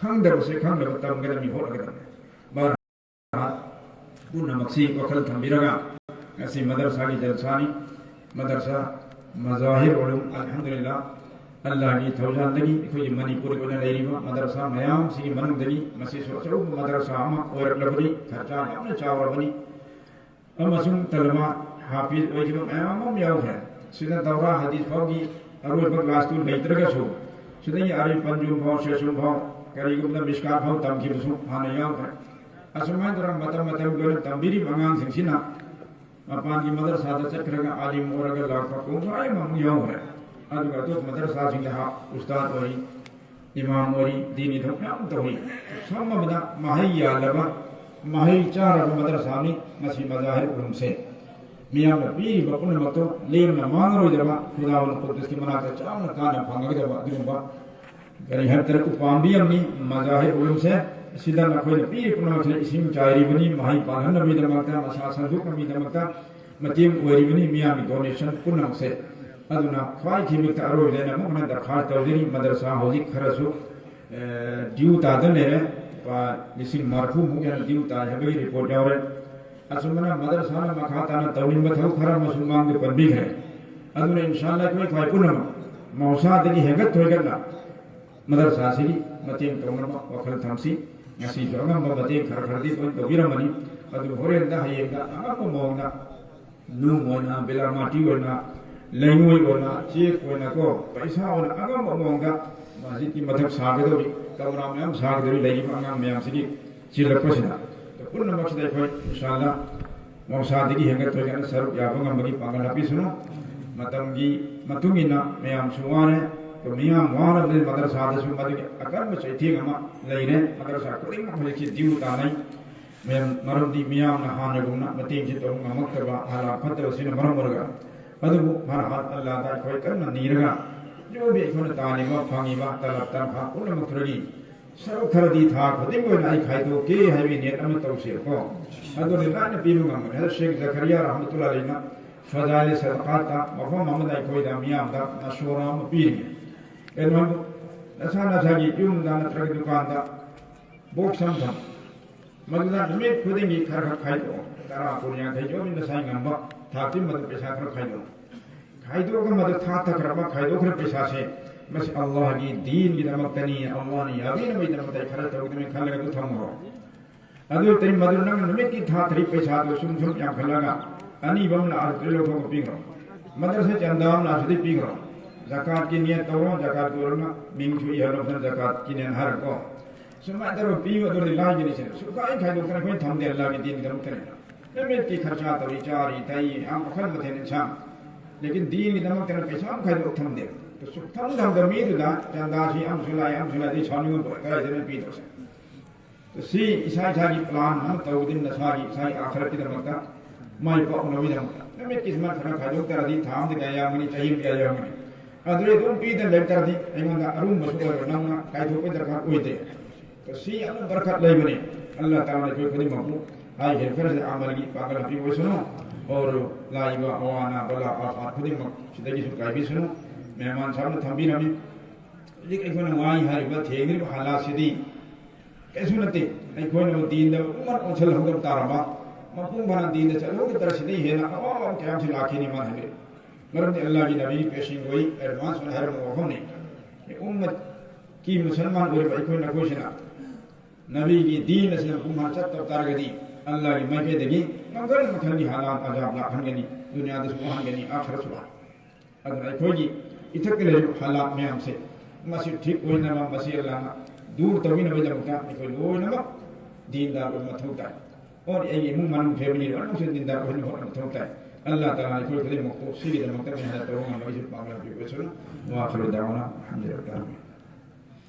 ꯈꯪꯗꯕꯁꯦ ꯈꯪꯗꯕ ꯇꯝꯒꯗꯕꯅꯤ, ꯍꯣꯠꯅꯒꯗꯕꯅꯤ꯫ ꯄꯨꯝꯅꯃꯛꯁꯤ ꯋꯥꯈꯜ ꯊꯝꯕꯤꯔꯒ ꯉꯁꯤ ꯃꯗꯔꯁꯥꯒꯤ ꯖꯜꯁꯥꯅꯤ꯫ ꯃꯗꯔꯁꯥ ꯃꯖꯥꯍꯤꯔ ꯎꯂꯨꯝ, ꯑꯜꯍꯝꯗꯨꯂꯤꯜꯂꯥꯍ, ꯑꯜꯂꯥꯍꯒꯤ ꯊꯧꯖꯥꯜꯗꯒꯤ ꯑꯩꯈꯣꯏꯒꯤ ꯃꯅꯤꯄꯨꯔꯒꯤ ꯑꯣꯏꯅ ꯂꯩꯔꯤꯕ ꯃꯗꯔꯁꯥ ꯃꯌꯥꯝꯁꯤꯒꯤ ꯃꯅꯨꯡꯗꯒꯤ ꯃꯁꯤꯁꯨ ꯑꯆꯧꯕ ꯃꯗꯔꯁꯥ ꯑꯃ ꯑꯣꯏꯔꯛꯂꯕꯅꯤ, ꯈꯔꯆꯥ ꯌꯥꯝꯅ ꯆꯥꯎꯔꯕꯅꯤ꯫ ꯑꯃꯁꯨꯡ ꯇꯂꯕꯥ ꯍꯥꯐꯤꯖ ꯑꯣꯏꯈꯤꯕ ꯃꯌꯥꯝ ꯑꯃ ꯌꯥꯎꯈ꯭ꯔꯦ꯫ ꯁꯤꯗ ꯗꯧꯔꯥ ꯍꯗꯤꯁ ꯐꯥꯎꯒꯤ ꯑꯔꯣꯏꯕ ꯀ꯭ꯂꯥꯁꯇꯨ ꯂꯩꯇ꯭ꯔꯒꯁꯨ, ꯁꯤꯗꯒꯤ ꯑꯥꯔꯤ ꯄꯟꯖꯨꯝ ꯐꯥꯎ, ꯁꯦꯁꯨꯝ ꯐꯥꯎ, ꯀꯔꯤꯒꯨꯝꯕꯗ ꯃꯤꯁꯀꯥꯠ ꯐꯥꯎ ꯇꯝꯈꯤꯕꯁꯨ ꯍꯥꯟꯅ ꯌꯥꯎꯈ꯭ꯔꯦ꯫ ꯑꯁꯨꯃꯥꯏꯅ ꯇꯧꯔꯒ ꯃꯇꯝ ꯃꯇꯝꯒꯤ ꯑꯣꯏꯅ ꯇꯝꯕꯤꯔꯤꯕ ꯑꯉꯥꯡꯁꯤꯡꯁꯤꯅ ꯃꯄꯥꯟꯒꯤ ꯃꯗꯔꯁꯥꯗ ꯆꯠꯈ꯭ꯔꯒ ꯑꯥꯂꯤꯝ ꯑꯣꯏꯔꯒ ꯂꯥꯛꯄ ꯀꯣꯡꯒꯥꯏ ꯑꯃꯃꯨꯛ ꯌꯥꯎꯈ꯭ꯔꯦ꯫ ꯑꯗꯨꯒ ꯑꯇꯣꯞꯄ ꯃꯗꯔꯁꯥꯁꯤꯡꯗ ꯍꯥ-, ꯎꯁꯇꯥꯗ ꯑꯣꯏ, ꯏꯃꯥꯝ ꯑꯣꯏꯔꯤ, ꯗꯤꯅꯤ ꯊꯕꯛ ꯃꯌꯥꯝ ꯇꯧꯔꯤ꯫ ꯁꯝꯅ ꯍꯥꯏꯔꯕꯗ ꯃꯍꯩ ꯌꯥꯜꯂꯕ, ꯃꯍꯩ ꯆꯥꯔꯕ ꯃꯗꯔꯁꯥꯅꯤ ꯉꯁꯤ ꯃꯖꯥꯍꯤꯔ ꯎꯂꯨꯝꯁꯦ꯫ ꯃꯤꯌꯥꯝꯅ ꯄꯤꯔꯤꯕ ꯄꯨꯝꯅꯃꯛꯇꯨ ꯂꯦꯝꯅ ꯃꯥꯡꯉꯔꯣꯏꯗꯕ, ꯈꯨꯗꯥꯋꯟ ꯀꯨꯗꯨꯁꯀꯤ ꯃꯅꯥꯛꯇ ꯆꯥꯎꯅ ꯀꯥꯟꯅ ꯐꯪꯒꯗꯕ ꯑꯗꯨꯒꯨꯝꯕ ꯀꯔꯤ ꯍꯥꯏꯕ ꯇꯥꯔꯦ, ꯎꯄꯥꯝꯕꯤ ꯑꯃꯅꯤ ꯃꯖꯥꯍꯤꯔ ꯎꯂꯨꯝꯁꯦ꯫ ꯑꯁꯤꯗ ꯅꯈꯣꯏꯅ ꯄꯤꯔꯤꯕ ꯄꯨꯝꯅꯃꯛꯁꯦ ꯏꯁꯤꯡ ꯆꯥꯏꯔꯤꯕꯅꯤ, ꯃꯍꯩ ꯄꯥꯜꯍꯟꯅꯕꯒꯤꯗꯃꯛꯇ, ꯃꯁꯥ ꯁꯟꯗꯣꯛꯅꯕꯒꯤꯗꯃꯛꯇ ꯃꯇꯦꯡ ꯑꯣꯏꯔꯤꯕꯅꯤ, ꯃꯤꯌꯥꯝꯒꯤ donation ꯄꯨꯝꯅꯃꯛꯁꯦ꯫ ꯑꯗꯨꯅ ꯈ꯭ꯋꯥꯏ ꯊꯤꯕꯤꯛꯇ ꯑꯔꯣꯏꯕꯗ ꯑꯩꯅ ꯑꯃꯨꯛ ꯍꯟꯅ ꯗꯔꯈꯥꯁ ꯇꯧꯖꯔꯤ, ꯃꯗꯔꯁꯥ ꯍꯧꯖꯤꯛ ꯈꯔꯁꯨ, ꯑꯦ, due ꯇꯥꯗ ꯂꯩꯔꯦ꯫ ꯂꯨꯄꯥ ꯂꯤꯁꯤꯡ ꯃꯔꯐꯨ ꯃꯨꯛ ꯍꯦꯟꯅ due ꯇꯥꯏ ꯍꯥꯏꯕꯒꯤ report ꯌꯥꯎꯔꯦ꯫ ꯑꯁꯨꯝꯕꯅ ꯃꯗꯔꯁꯥꯅ ꯃꯈꯥ ꯇꯥꯅ ꯇꯧꯅꯤꯡꯕ ꯊꯕꯛ ꯈꯔ ꯑꯃꯁꯨ ꯃꯥꯡꯗ ꯄꯟꯕꯤꯈ꯭ꯔꯦ꯫ ꯑꯗꯨꯅ ꯏꯟꯁꯥ ꯑꯜꯂꯥꯍ ꯑꯩꯈꯣꯏ ꯈ꯭ꯋꯥꯏ ꯄꯨꯝꯅꯃꯛ ꯃꯍꯧꯁꯥꯗꯒꯤ ꯍꯦꯟꯒꯠ ꯊꯣꯏꯒꯠꯅ ꯃꯗꯔꯁꯥꯁꯤꯒꯤ ꯃꯇꯦꯡ ꯇꯧꯅꯕ ꯋꯥꯈꯜ ꯊꯝꯁꯤ꯫ ꯉꯁꯤꯁꯨ ꯑꯉꯝꯕ ꯃꯇꯦꯡ ꯈꯔ ꯈꯔꯗꯤ ꯂꯣꯏ ꯇꯧꯕꯤꯔꯝꯃꯅꯤ꯫ ꯑꯗꯨ ꯍꯣꯔꯦꯟꯗ ꯍꯌꯦꯡꯗ ꯑꯉꯝꯕ ꯃꯑꯣꯡꯗ ꯅꯨꯡ ꯑꯣꯏꯅ, ꯕꯤꯂꯥꯃꯥꯇꯤ ꯑꯣꯏꯅ, ꯂꯩꯉꯣꯏ ꯑꯣꯏꯅ, ꯆꯦꯛ ꯑꯣꯏꯅꯀꯣ, ꯄꯩꯁꯥ ꯑꯣꯏꯅ ꯑꯉꯝꯕ ꯃꯑꯣꯡꯗ ꯃꯁꯖꯤꯗꯀꯤ ꯃꯊꯛ ꯁꯥꯒꯗꯧꯔꯤ, ꯀꯃꯔꯥ ꯃꯌꯥꯝ ꯁꯥꯒꯗꯧꯔꯤ, ꯂꯩꯔꯤꯕ ꯑꯉꯥꯡ ꯃꯌꯥꯝꯁꯤꯒꯤ ꯆꯤꯜꯂꯛꯄꯁꯤꯅ꯫ ꯄꯨꯝꯅꯃꯛꯁꯤꯗ ꯑꯩꯈꯣꯏ ꯏꯟꯁꯥ ꯑꯜꯂꯥꯍ ꯃꯍꯧꯁꯥꯗꯒꯤ ꯍꯦꯟꯒꯠ ꯊꯣꯏꯒꯠꯅ ꯁꯔꯨꯛ ꯌꯥꯕ ꯉꯝꯕꯒꯤ ꯄꯥꯡꯒꯜ ꯍꯥꯞꯄꯤꯁꯅꯨ꯫ ꯃꯇꯝꯒꯤ ꯃꯇꯨꯡ ꯏꯟꯅ ꯃꯌꯥꯝꯁꯨ ꯋꯥꯔꯦ꯫ ꯑꯗꯣ ꯃꯤꯌꯥꯝ ꯋꯥꯔꯕꯅꯤꯅ ꯃꯗꯔꯁꯥꯗꯁꯨ ꯃꯗꯨꯒꯤ ꯑꯀꯟꯕ ꯆꯩꯊꯦꯡ ꯑꯃ ꯂꯩꯔꯦ꯫ ꯃꯗꯔꯁꯥ ꯈꯨꯗꯤꯡꯃꯛ ꯍꯧꯖꯤꯛꯁꯤ due ꯇꯥꯅꯩ꯫ ꯃꯌꯥꯝ, ꯃꯔꯝꯗꯤ ꯃꯤꯌꯥꯝꯅ ꯍꯥꯟꯅꯒꯨꯝꯅ ꯃꯇꯦꯡꯁꯤ ꯇꯧꯕ ꯉꯝꯃꯛꯇꯕ, ꯍꯥꯂꯥꯠ ꯐꯠꯇꯕꯁꯤꯅ ꯃꯔꯝ ꯑꯣꯏꯔꯒ꯫ ꯑꯗꯨꯕꯨ ꯐꯔꯍꯥꯠ ꯑꯜꯂꯥꯗ ꯑꯩꯈꯣꯏ ꯀꯟꯅ ꯅꯤꯔꯒ, ꯌꯣꯝꯕꯤ ꯑꯩꯈꯣꯏꯅ ꯇꯥꯜꯂꯤꯕ, ꯐꯪꯉꯤꯕ ꯇꯂꯕ ꯇꯟꯈꯥ ꯄꯨꯝꯅꯃꯛꯇꯨꯗꯒꯤ ꯁꯔꯨꯛ ꯈꯔꯗꯤ ꯊꯥ ꯈꯨꯗꯤꯡꯒꯤ ꯑꯣꯏꯅ ꯑꯩ ꯈꯥꯏꯗꯣꯛꯀꯦ ꯍꯥꯏꯕꯒꯤ ꯅꯤꯌꯠ ꯑꯃ ꯇꯧꯁꯦꯕꯀꯣ꯫ ꯑꯗꯨꯅꯤ ꯂꯥꯏꯅ ꯄꯤꯕ ꯉꯝꯒꯅꯤ꯫ ꯍꯟꯗꯛ ꯁꯦꯈ ꯖꯀꯔꯤꯌꯥ ꯔꯍꯃꯇꯨꯜꯂꯥꯍꯤꯅ ꯐꯖꯥꯏꯂꯦ ꯁꯗꯀꯥꯠꯇ ꯃꯐꯝ ꯑꯃꯗ ꯑꯩꯈꯣꯏꯗ ꯃꯤꯌꯥꯝꯗ ꯃꯁꯣꯔꯥ ꯑꯃ ꯄꯤꯔꯤ꯫ ꯀꯩꯅꯣ ꯍꯥꯏꯕꯨ, ꯅꯁꯥ ꯅꯁꯥꯒꯤ ꯌꯨꯝꯗ ꯅꯠꯇ꯭ꯔꯒ ꯗꯨꯀꯥꯟꯗ box ꯑꯃ ꯊꯝ꯫ ꯃꯗꯨꯗ ꯅꯨꯃꯤꯠ ꯈꯨꯗꯤꯡꯒꯤ ꯈꯔ ꯈꯔ ꯈꯥꯏꯗꯣꯛꯑꯣ꯫ ꯇꯔꯥ, ꯀꯨꯟ, ꯌꯥꯡꯈꯩ ꯌꯣꯝꯃꯤ ꯅꯁꯥꯏ ꯉꯝꯕ ꯊꯥꯛꯇꯨꯒꯤ ꯃꯗꯨ ꯄꯩꯁꯥ ꯈꯔ ꯈꯥꯏꯗꯣꯛꯑꯣ꯫ ꯈꯥꯏꯗꯣꯛꯑꯒ ꯃꯗꯨ ꯊꯥ ꯊꯥꯈ꯭ꯔꯕ ꯈꯥꯏꯗꯣꯛꯈ꯭ꯔ ꯄꯩꯁꯥꯁꯦ, ꯃꯁꯤ ꯑꯜꯂꯥꯍꯒꯤ ꯗꯤꯟꯒꯤꯗꯃꯛꯇꯅꯤ, ꯑꯜꯂꯥꯍꯅ ꯌꯥꯕꯤꯅꯕꯒꯤꯗꯃꯛꯇ ꯑꯩ ꯈꯔ ꯇꯧꯒꯗꯕꯅꯤ ꯈꯜꯂꯒ ꯑꯗꯨ ꯊꯝꯃꯨꯔꯣ꯫ ꯑꯗꯨ ꯑꯣꯏꯇꯥꯔꯗꯤ ꯃꯗꯨ ꯅꯪꯅ ꯅꯨꯃꯤꯠꯀꯤ ꯊꯥ ꯊꯥꯔꯤ ꯄꯩꯁꯥꯗꯨ ꯁꯨꯝ ꯁꯨꯝ ꯌꯥꯝꯈꯠꯂꯒ ꯑꯅꯤꯕ ꯑꯃ ꯂꯥꯛꯑꯁꯨ ꯂꯧꯊꯣꯛꯑ ꯄꯤꯈ꯭ꯔꯣ꯫ ꯃꯗꯔꯁꯥ ꯆꯟꯗꯥ ꯑꯃ ꯂꯥꯛꯑꯁꯨ ꯄꯤꯈ꯭ꯔꯣ꯫ ꯖꯀꯥꯠꯀꯤ ꯅꯤꯌꯠ ꯇꯧꯔꯣ, ꯖꯀꯥꯠꯀꯤ ꯑꯣꯏꯔꯒ ꯃꯤꯡꯁꯨ ꯏꯍꯜꯂꯣ, ꯐꯖꯅ ꯖꯀꯥꯠꯀꯤꯅꯦꯅ ꯍꯥꯏꯔꯀꯣ꯫ ꯁꯨꯃꯥꯏꯅ ꯇꯧꯔꯒ ꯄꯤꯌꯨ, ꯑꯗꯨꯗꯤ ꯂꯥꯏꯒꯤꯅꯤ ꯁꯤꯅ꯫ ꯁꯨꯡꯈꯥꯏ ꯈꯥꯏꯗꯣꯛꯇꯅ ꯑꯩꯈꯣꯏꯅ ꯊꯝꯗꯦ, ꯑꯜꯂꯥꯍꯒꯤ ꯗꯤꯟꯒꯤꯗꯃꯛꯇꯅꯦꯅ꯫ ꯅꯨꯃꯤꯠꯀꯤ ꯈꯔꯆꯥ ꯇꯧꯔꯤ, ꯆꯥꯔꯤ, ꯊꯛꯏ, ꯌꯥꯝ ꯃꯈꯜ ꯃꯊꯦꯜ ꯏꯟꯁꯥꯡ꯫ ꯂꯦꯀꯤꯟ ꯗꯤꯟꯒꯤꯗꯃꯛꯇꯅ ꯄꯩꯁꯥ ꯑꯃ ꯈꯥꯏꯗꯣꯛ ꯊꯝꯗꯦ꯫ ꯁꯨꯛꯊꯝ ꯊꯝꯗꯕ ꯃꯤꯗꯨꯗ ꯆꯟꯗꯥꯁꯤ ꯑꯃꯁꯨ ꯂꯥꯛꯑꯦ, ꯑꯃꯁꯨ ꯂꯥꯛꯑꯦ, ꯑꯗꯩ ꯁꯥꯎꯅꯤꯡꯕ ꯄꯣꯛꯑꯦ, ꯀꯗꯥꯏꯗꯅꯣ ꯄꯤꯗꯧꯁꯦ? ꯁꯤ ꯏꯁꯥ ꯏꯁꯥꯒꯤ plan ꯑꯃ ꯇꯧꯗꯨꯅ ꯅꯁꯥꯒꯤ, ꯏꯁꯥꯒꯤ ꯑꯥꯈꯔꯠꯀꯤꯗꯃꯛꯇ, ꯃꯥꯏ ꯄꯥꯛꯅꯕꯒꯤꯗꯃꯛꯇ꯫ ꯅꯨꯃꯤꯠꯀꯤ ꯁꯨꯃꯥꯏꯅ ꯈꯔ ꯈꯥꯏꯗꯣꯛ ꯇꯥꯔꯗꯤ ꯊꯥ ꯑꯃꯗ ꯀꯌꯥ ꯌꯥꯝꯒꯅꯤ, ꯆꯍꯤ ꯑꯃꯗ ꯀꯌꯥ ꯌꯥꯝꯒꯅꯤ? ꯑꯗꯨꯗꯤ ꯑꯗꯨꯝ ꯄꯤꯗꯅ ꯂꯩꯕ ꯇꯥꯔꯗꯤ ꯑꯩꯉꯣꯟꯗ ꯑꯔꯨꯝꯕꯁꯨ ꯑꯣꯏꯔꯣꯏ, ꯅꯪꯅ ꯀꯥꯏꯊꯣꯛꯄꯒꯤ ꯗꯔꯀꯥꯔ ꯑꯣꯏꯗꯦ꯫ ꯁꯤ ꯌꯥꯝꯅ ꯕꯔꯀꯠ ꯂꯩꯕꯅꯤ꯫ ꯑꯜꯂꯥꯍ ꯇꯥꯂꯥꯅ ꯑꯩꯈꯣꯏ ꯈꯨꯗꯤꯡꯃꯛꯄꯨ ꯍꯥꯏꯈꯤꯕ ꯈꯔꯁꯤ ꯑꯃꯜꯒꯤ ꯄꯥꯡꯒꯜ ꯄꯤꯕ ꯑꯣꯏꯁꯅꯨ꯫ ꯑꯣꯔ ꯂꯥꯛꯏꯕ ꯑꯋꯥ ꯑꯅꯥ ꯕꯂꯥ ꯑꯐꯥꯠ ꯈꯨꯗꯤꯡꯃꯛ ꯁꯤꯗꯒꯤꯁꯨ ꯀꯥꯏꯕꯤꯁꯅꯨ꯫ ꯃꯦꯍꯃꯥꯟ ꯁꯥꯍꯕꯅ ꯊꯝꯕꯤꯔꯝꯃꯤ꯫ ꯍꯧꯖꯤꯛ ꯑꯩꯈꯣꯏꯅ ꯋꯥꯍꯩ ꯍꯥꯏꯔꯤꯕ ꯊꯦꯡꯂꯤꯕ ꯍꯥꯂꯥꯠꯁꯤꯗꯤ ꯀꯩꯁꯨ ꯅꯠꯇꯦ꯫ ꯑꯩꯈꯣꯏꯅ ꯗꯤꯟꯗ ꯄꯨꯡꯃꯟ ꯑꯣꯟꯁꯤꯜꯍꯧꯗꯕ ꯇꯥꯔꯕ, ꯃꯄꯨꯡ ꯐꯥꯅ ꯗꯤꯟꯗ ꯆꯠꯍꯧꯗ ꯇꯥꯔ ꯁꯤꯗꯩ ꯍꯦꯟꯅ ꯑꯋꯥꯕ ꯀꯌꯥ ꯑꯃꯁꯨ ꯂꯥꯛꯈꯤꯅꯤ ꯃꯥꯅ ꯍꯥꯏꯕꯤꯔꯤ꯫ ꯃꯔꯝꯗꯤ ꯑꯜꯂꯥꯍꯒꯤ ꯅꯕꯤꯒꯤ ꯄꯦꯁꯤꯡꯈꯣꯏ ꯑꯦꯗꯚꯥꯟꯁ ꯑꯣꯏꯅ ꯍꯥꯏꯔꯝꯕ ꯋꯥꯐꯝꯅꯤ꯫ ꯎꯝꯃꯠꯀꯤ ꯃꯨꯁꯜꯃꯥꯟ ꯑꯣꯏꯔꯤꯕ ꯑꯩꯈꯣꯏ ꯅꯈꯣꯏꯁꯤꯅ ꯅꯕꯤꯒꯤ ꯗꯤꯟ ꯑꯁꯤꯅ ꯃꯄꯨꯡ ꯐꯥꯅ ꯆꯠꯇꯕ ꯇꯥꯔꯒꯗꯤ ꯑꯜꯂꯥꯍꯒꯤ ꯃꯥꯏꯀꯩꯗꯒꯤ ꯃꯈꯜ ꯃꯈꯜꯒꯤ ꯍꯥꯂꯥꯠ ꯑꯖꯥꯕ ꯂꯥꯛꯍꯟꯒꯅꯤ, ꯗꯨꯅꯤꯌꯥꯗꯁꯨ ꯋꯥꯍꯟꯒꯅꯤ, ꯑꯥꯈꯔꯁꯨ ꯋꯥꯍꯟꯒꯅꯤ꯫ ꯑꯗꯨꯅ ꯑꯩꯈꯣꯏꯒꯤ ꯏꯊꯛꯇ ꯂꯩꯔꯤꯕ ꯍꯥꯂꯥꯠ ꯃꯌꯥꯝꯁꯦ ꯃꯁꯤ ꯊꯤꯛ ꯑꯣꯏꯅꯕ, ꯃꯁꯤ ꯑꯜꯂꯥꯍꯅ ꯗꯨꯔ ꯇꯧꯕꯤꯅꯕꯒꯤꯗꯃꯛꯇ ꯑꯩꯈꯣꯏ ꯂꯣꯏꯅꯃꯛ ꯗꯤꯟꯗꯥꯔ ꯑꯣꯏꯕ ꯃꯊꯧ ꯇꯥꯏ꯫ ꯑꯣꯔ ꯑꯩꯒꯤ ꯏꯃꯨꯡ ꯃꯅꯨꯡ ꯐꯦꯃꯤꯂꯤ ꯂꯣꯏꯅꯃꯛꯁꯨ ꯗꯤꯟꯗꯥꯔ ꯑꯣꯏꯍꯟꯕ ꯍꯣꯠꯅꯕ ꯃꯊꯧ ꯇꯥꯏ꯫ ꯑꯜꯂꯥꯍ ꯇꯥꯂꯥꯅ ꯑꯩꯈꯣꯏ ꯈꯨꯗꯤꯡꯃꯛꯄꯨ ꯁꯤꯒꯤꯗꯃꯛꯇ ꯃꯦꯍꯅꯠ ꯇꯧꯕ ꯉꯝꯕ ꯑꯩꯁꯨ ꯄꯥꯡꯒꯜ ꯄꯤꯕ ꯑꯣꯏꯁꯅꯨ꯫ ꯋꯥꯈꯜ ꯗꯥꯎꯅ ꯍꯟꯖꯔꯛꯂꯕꯅꯤ꯫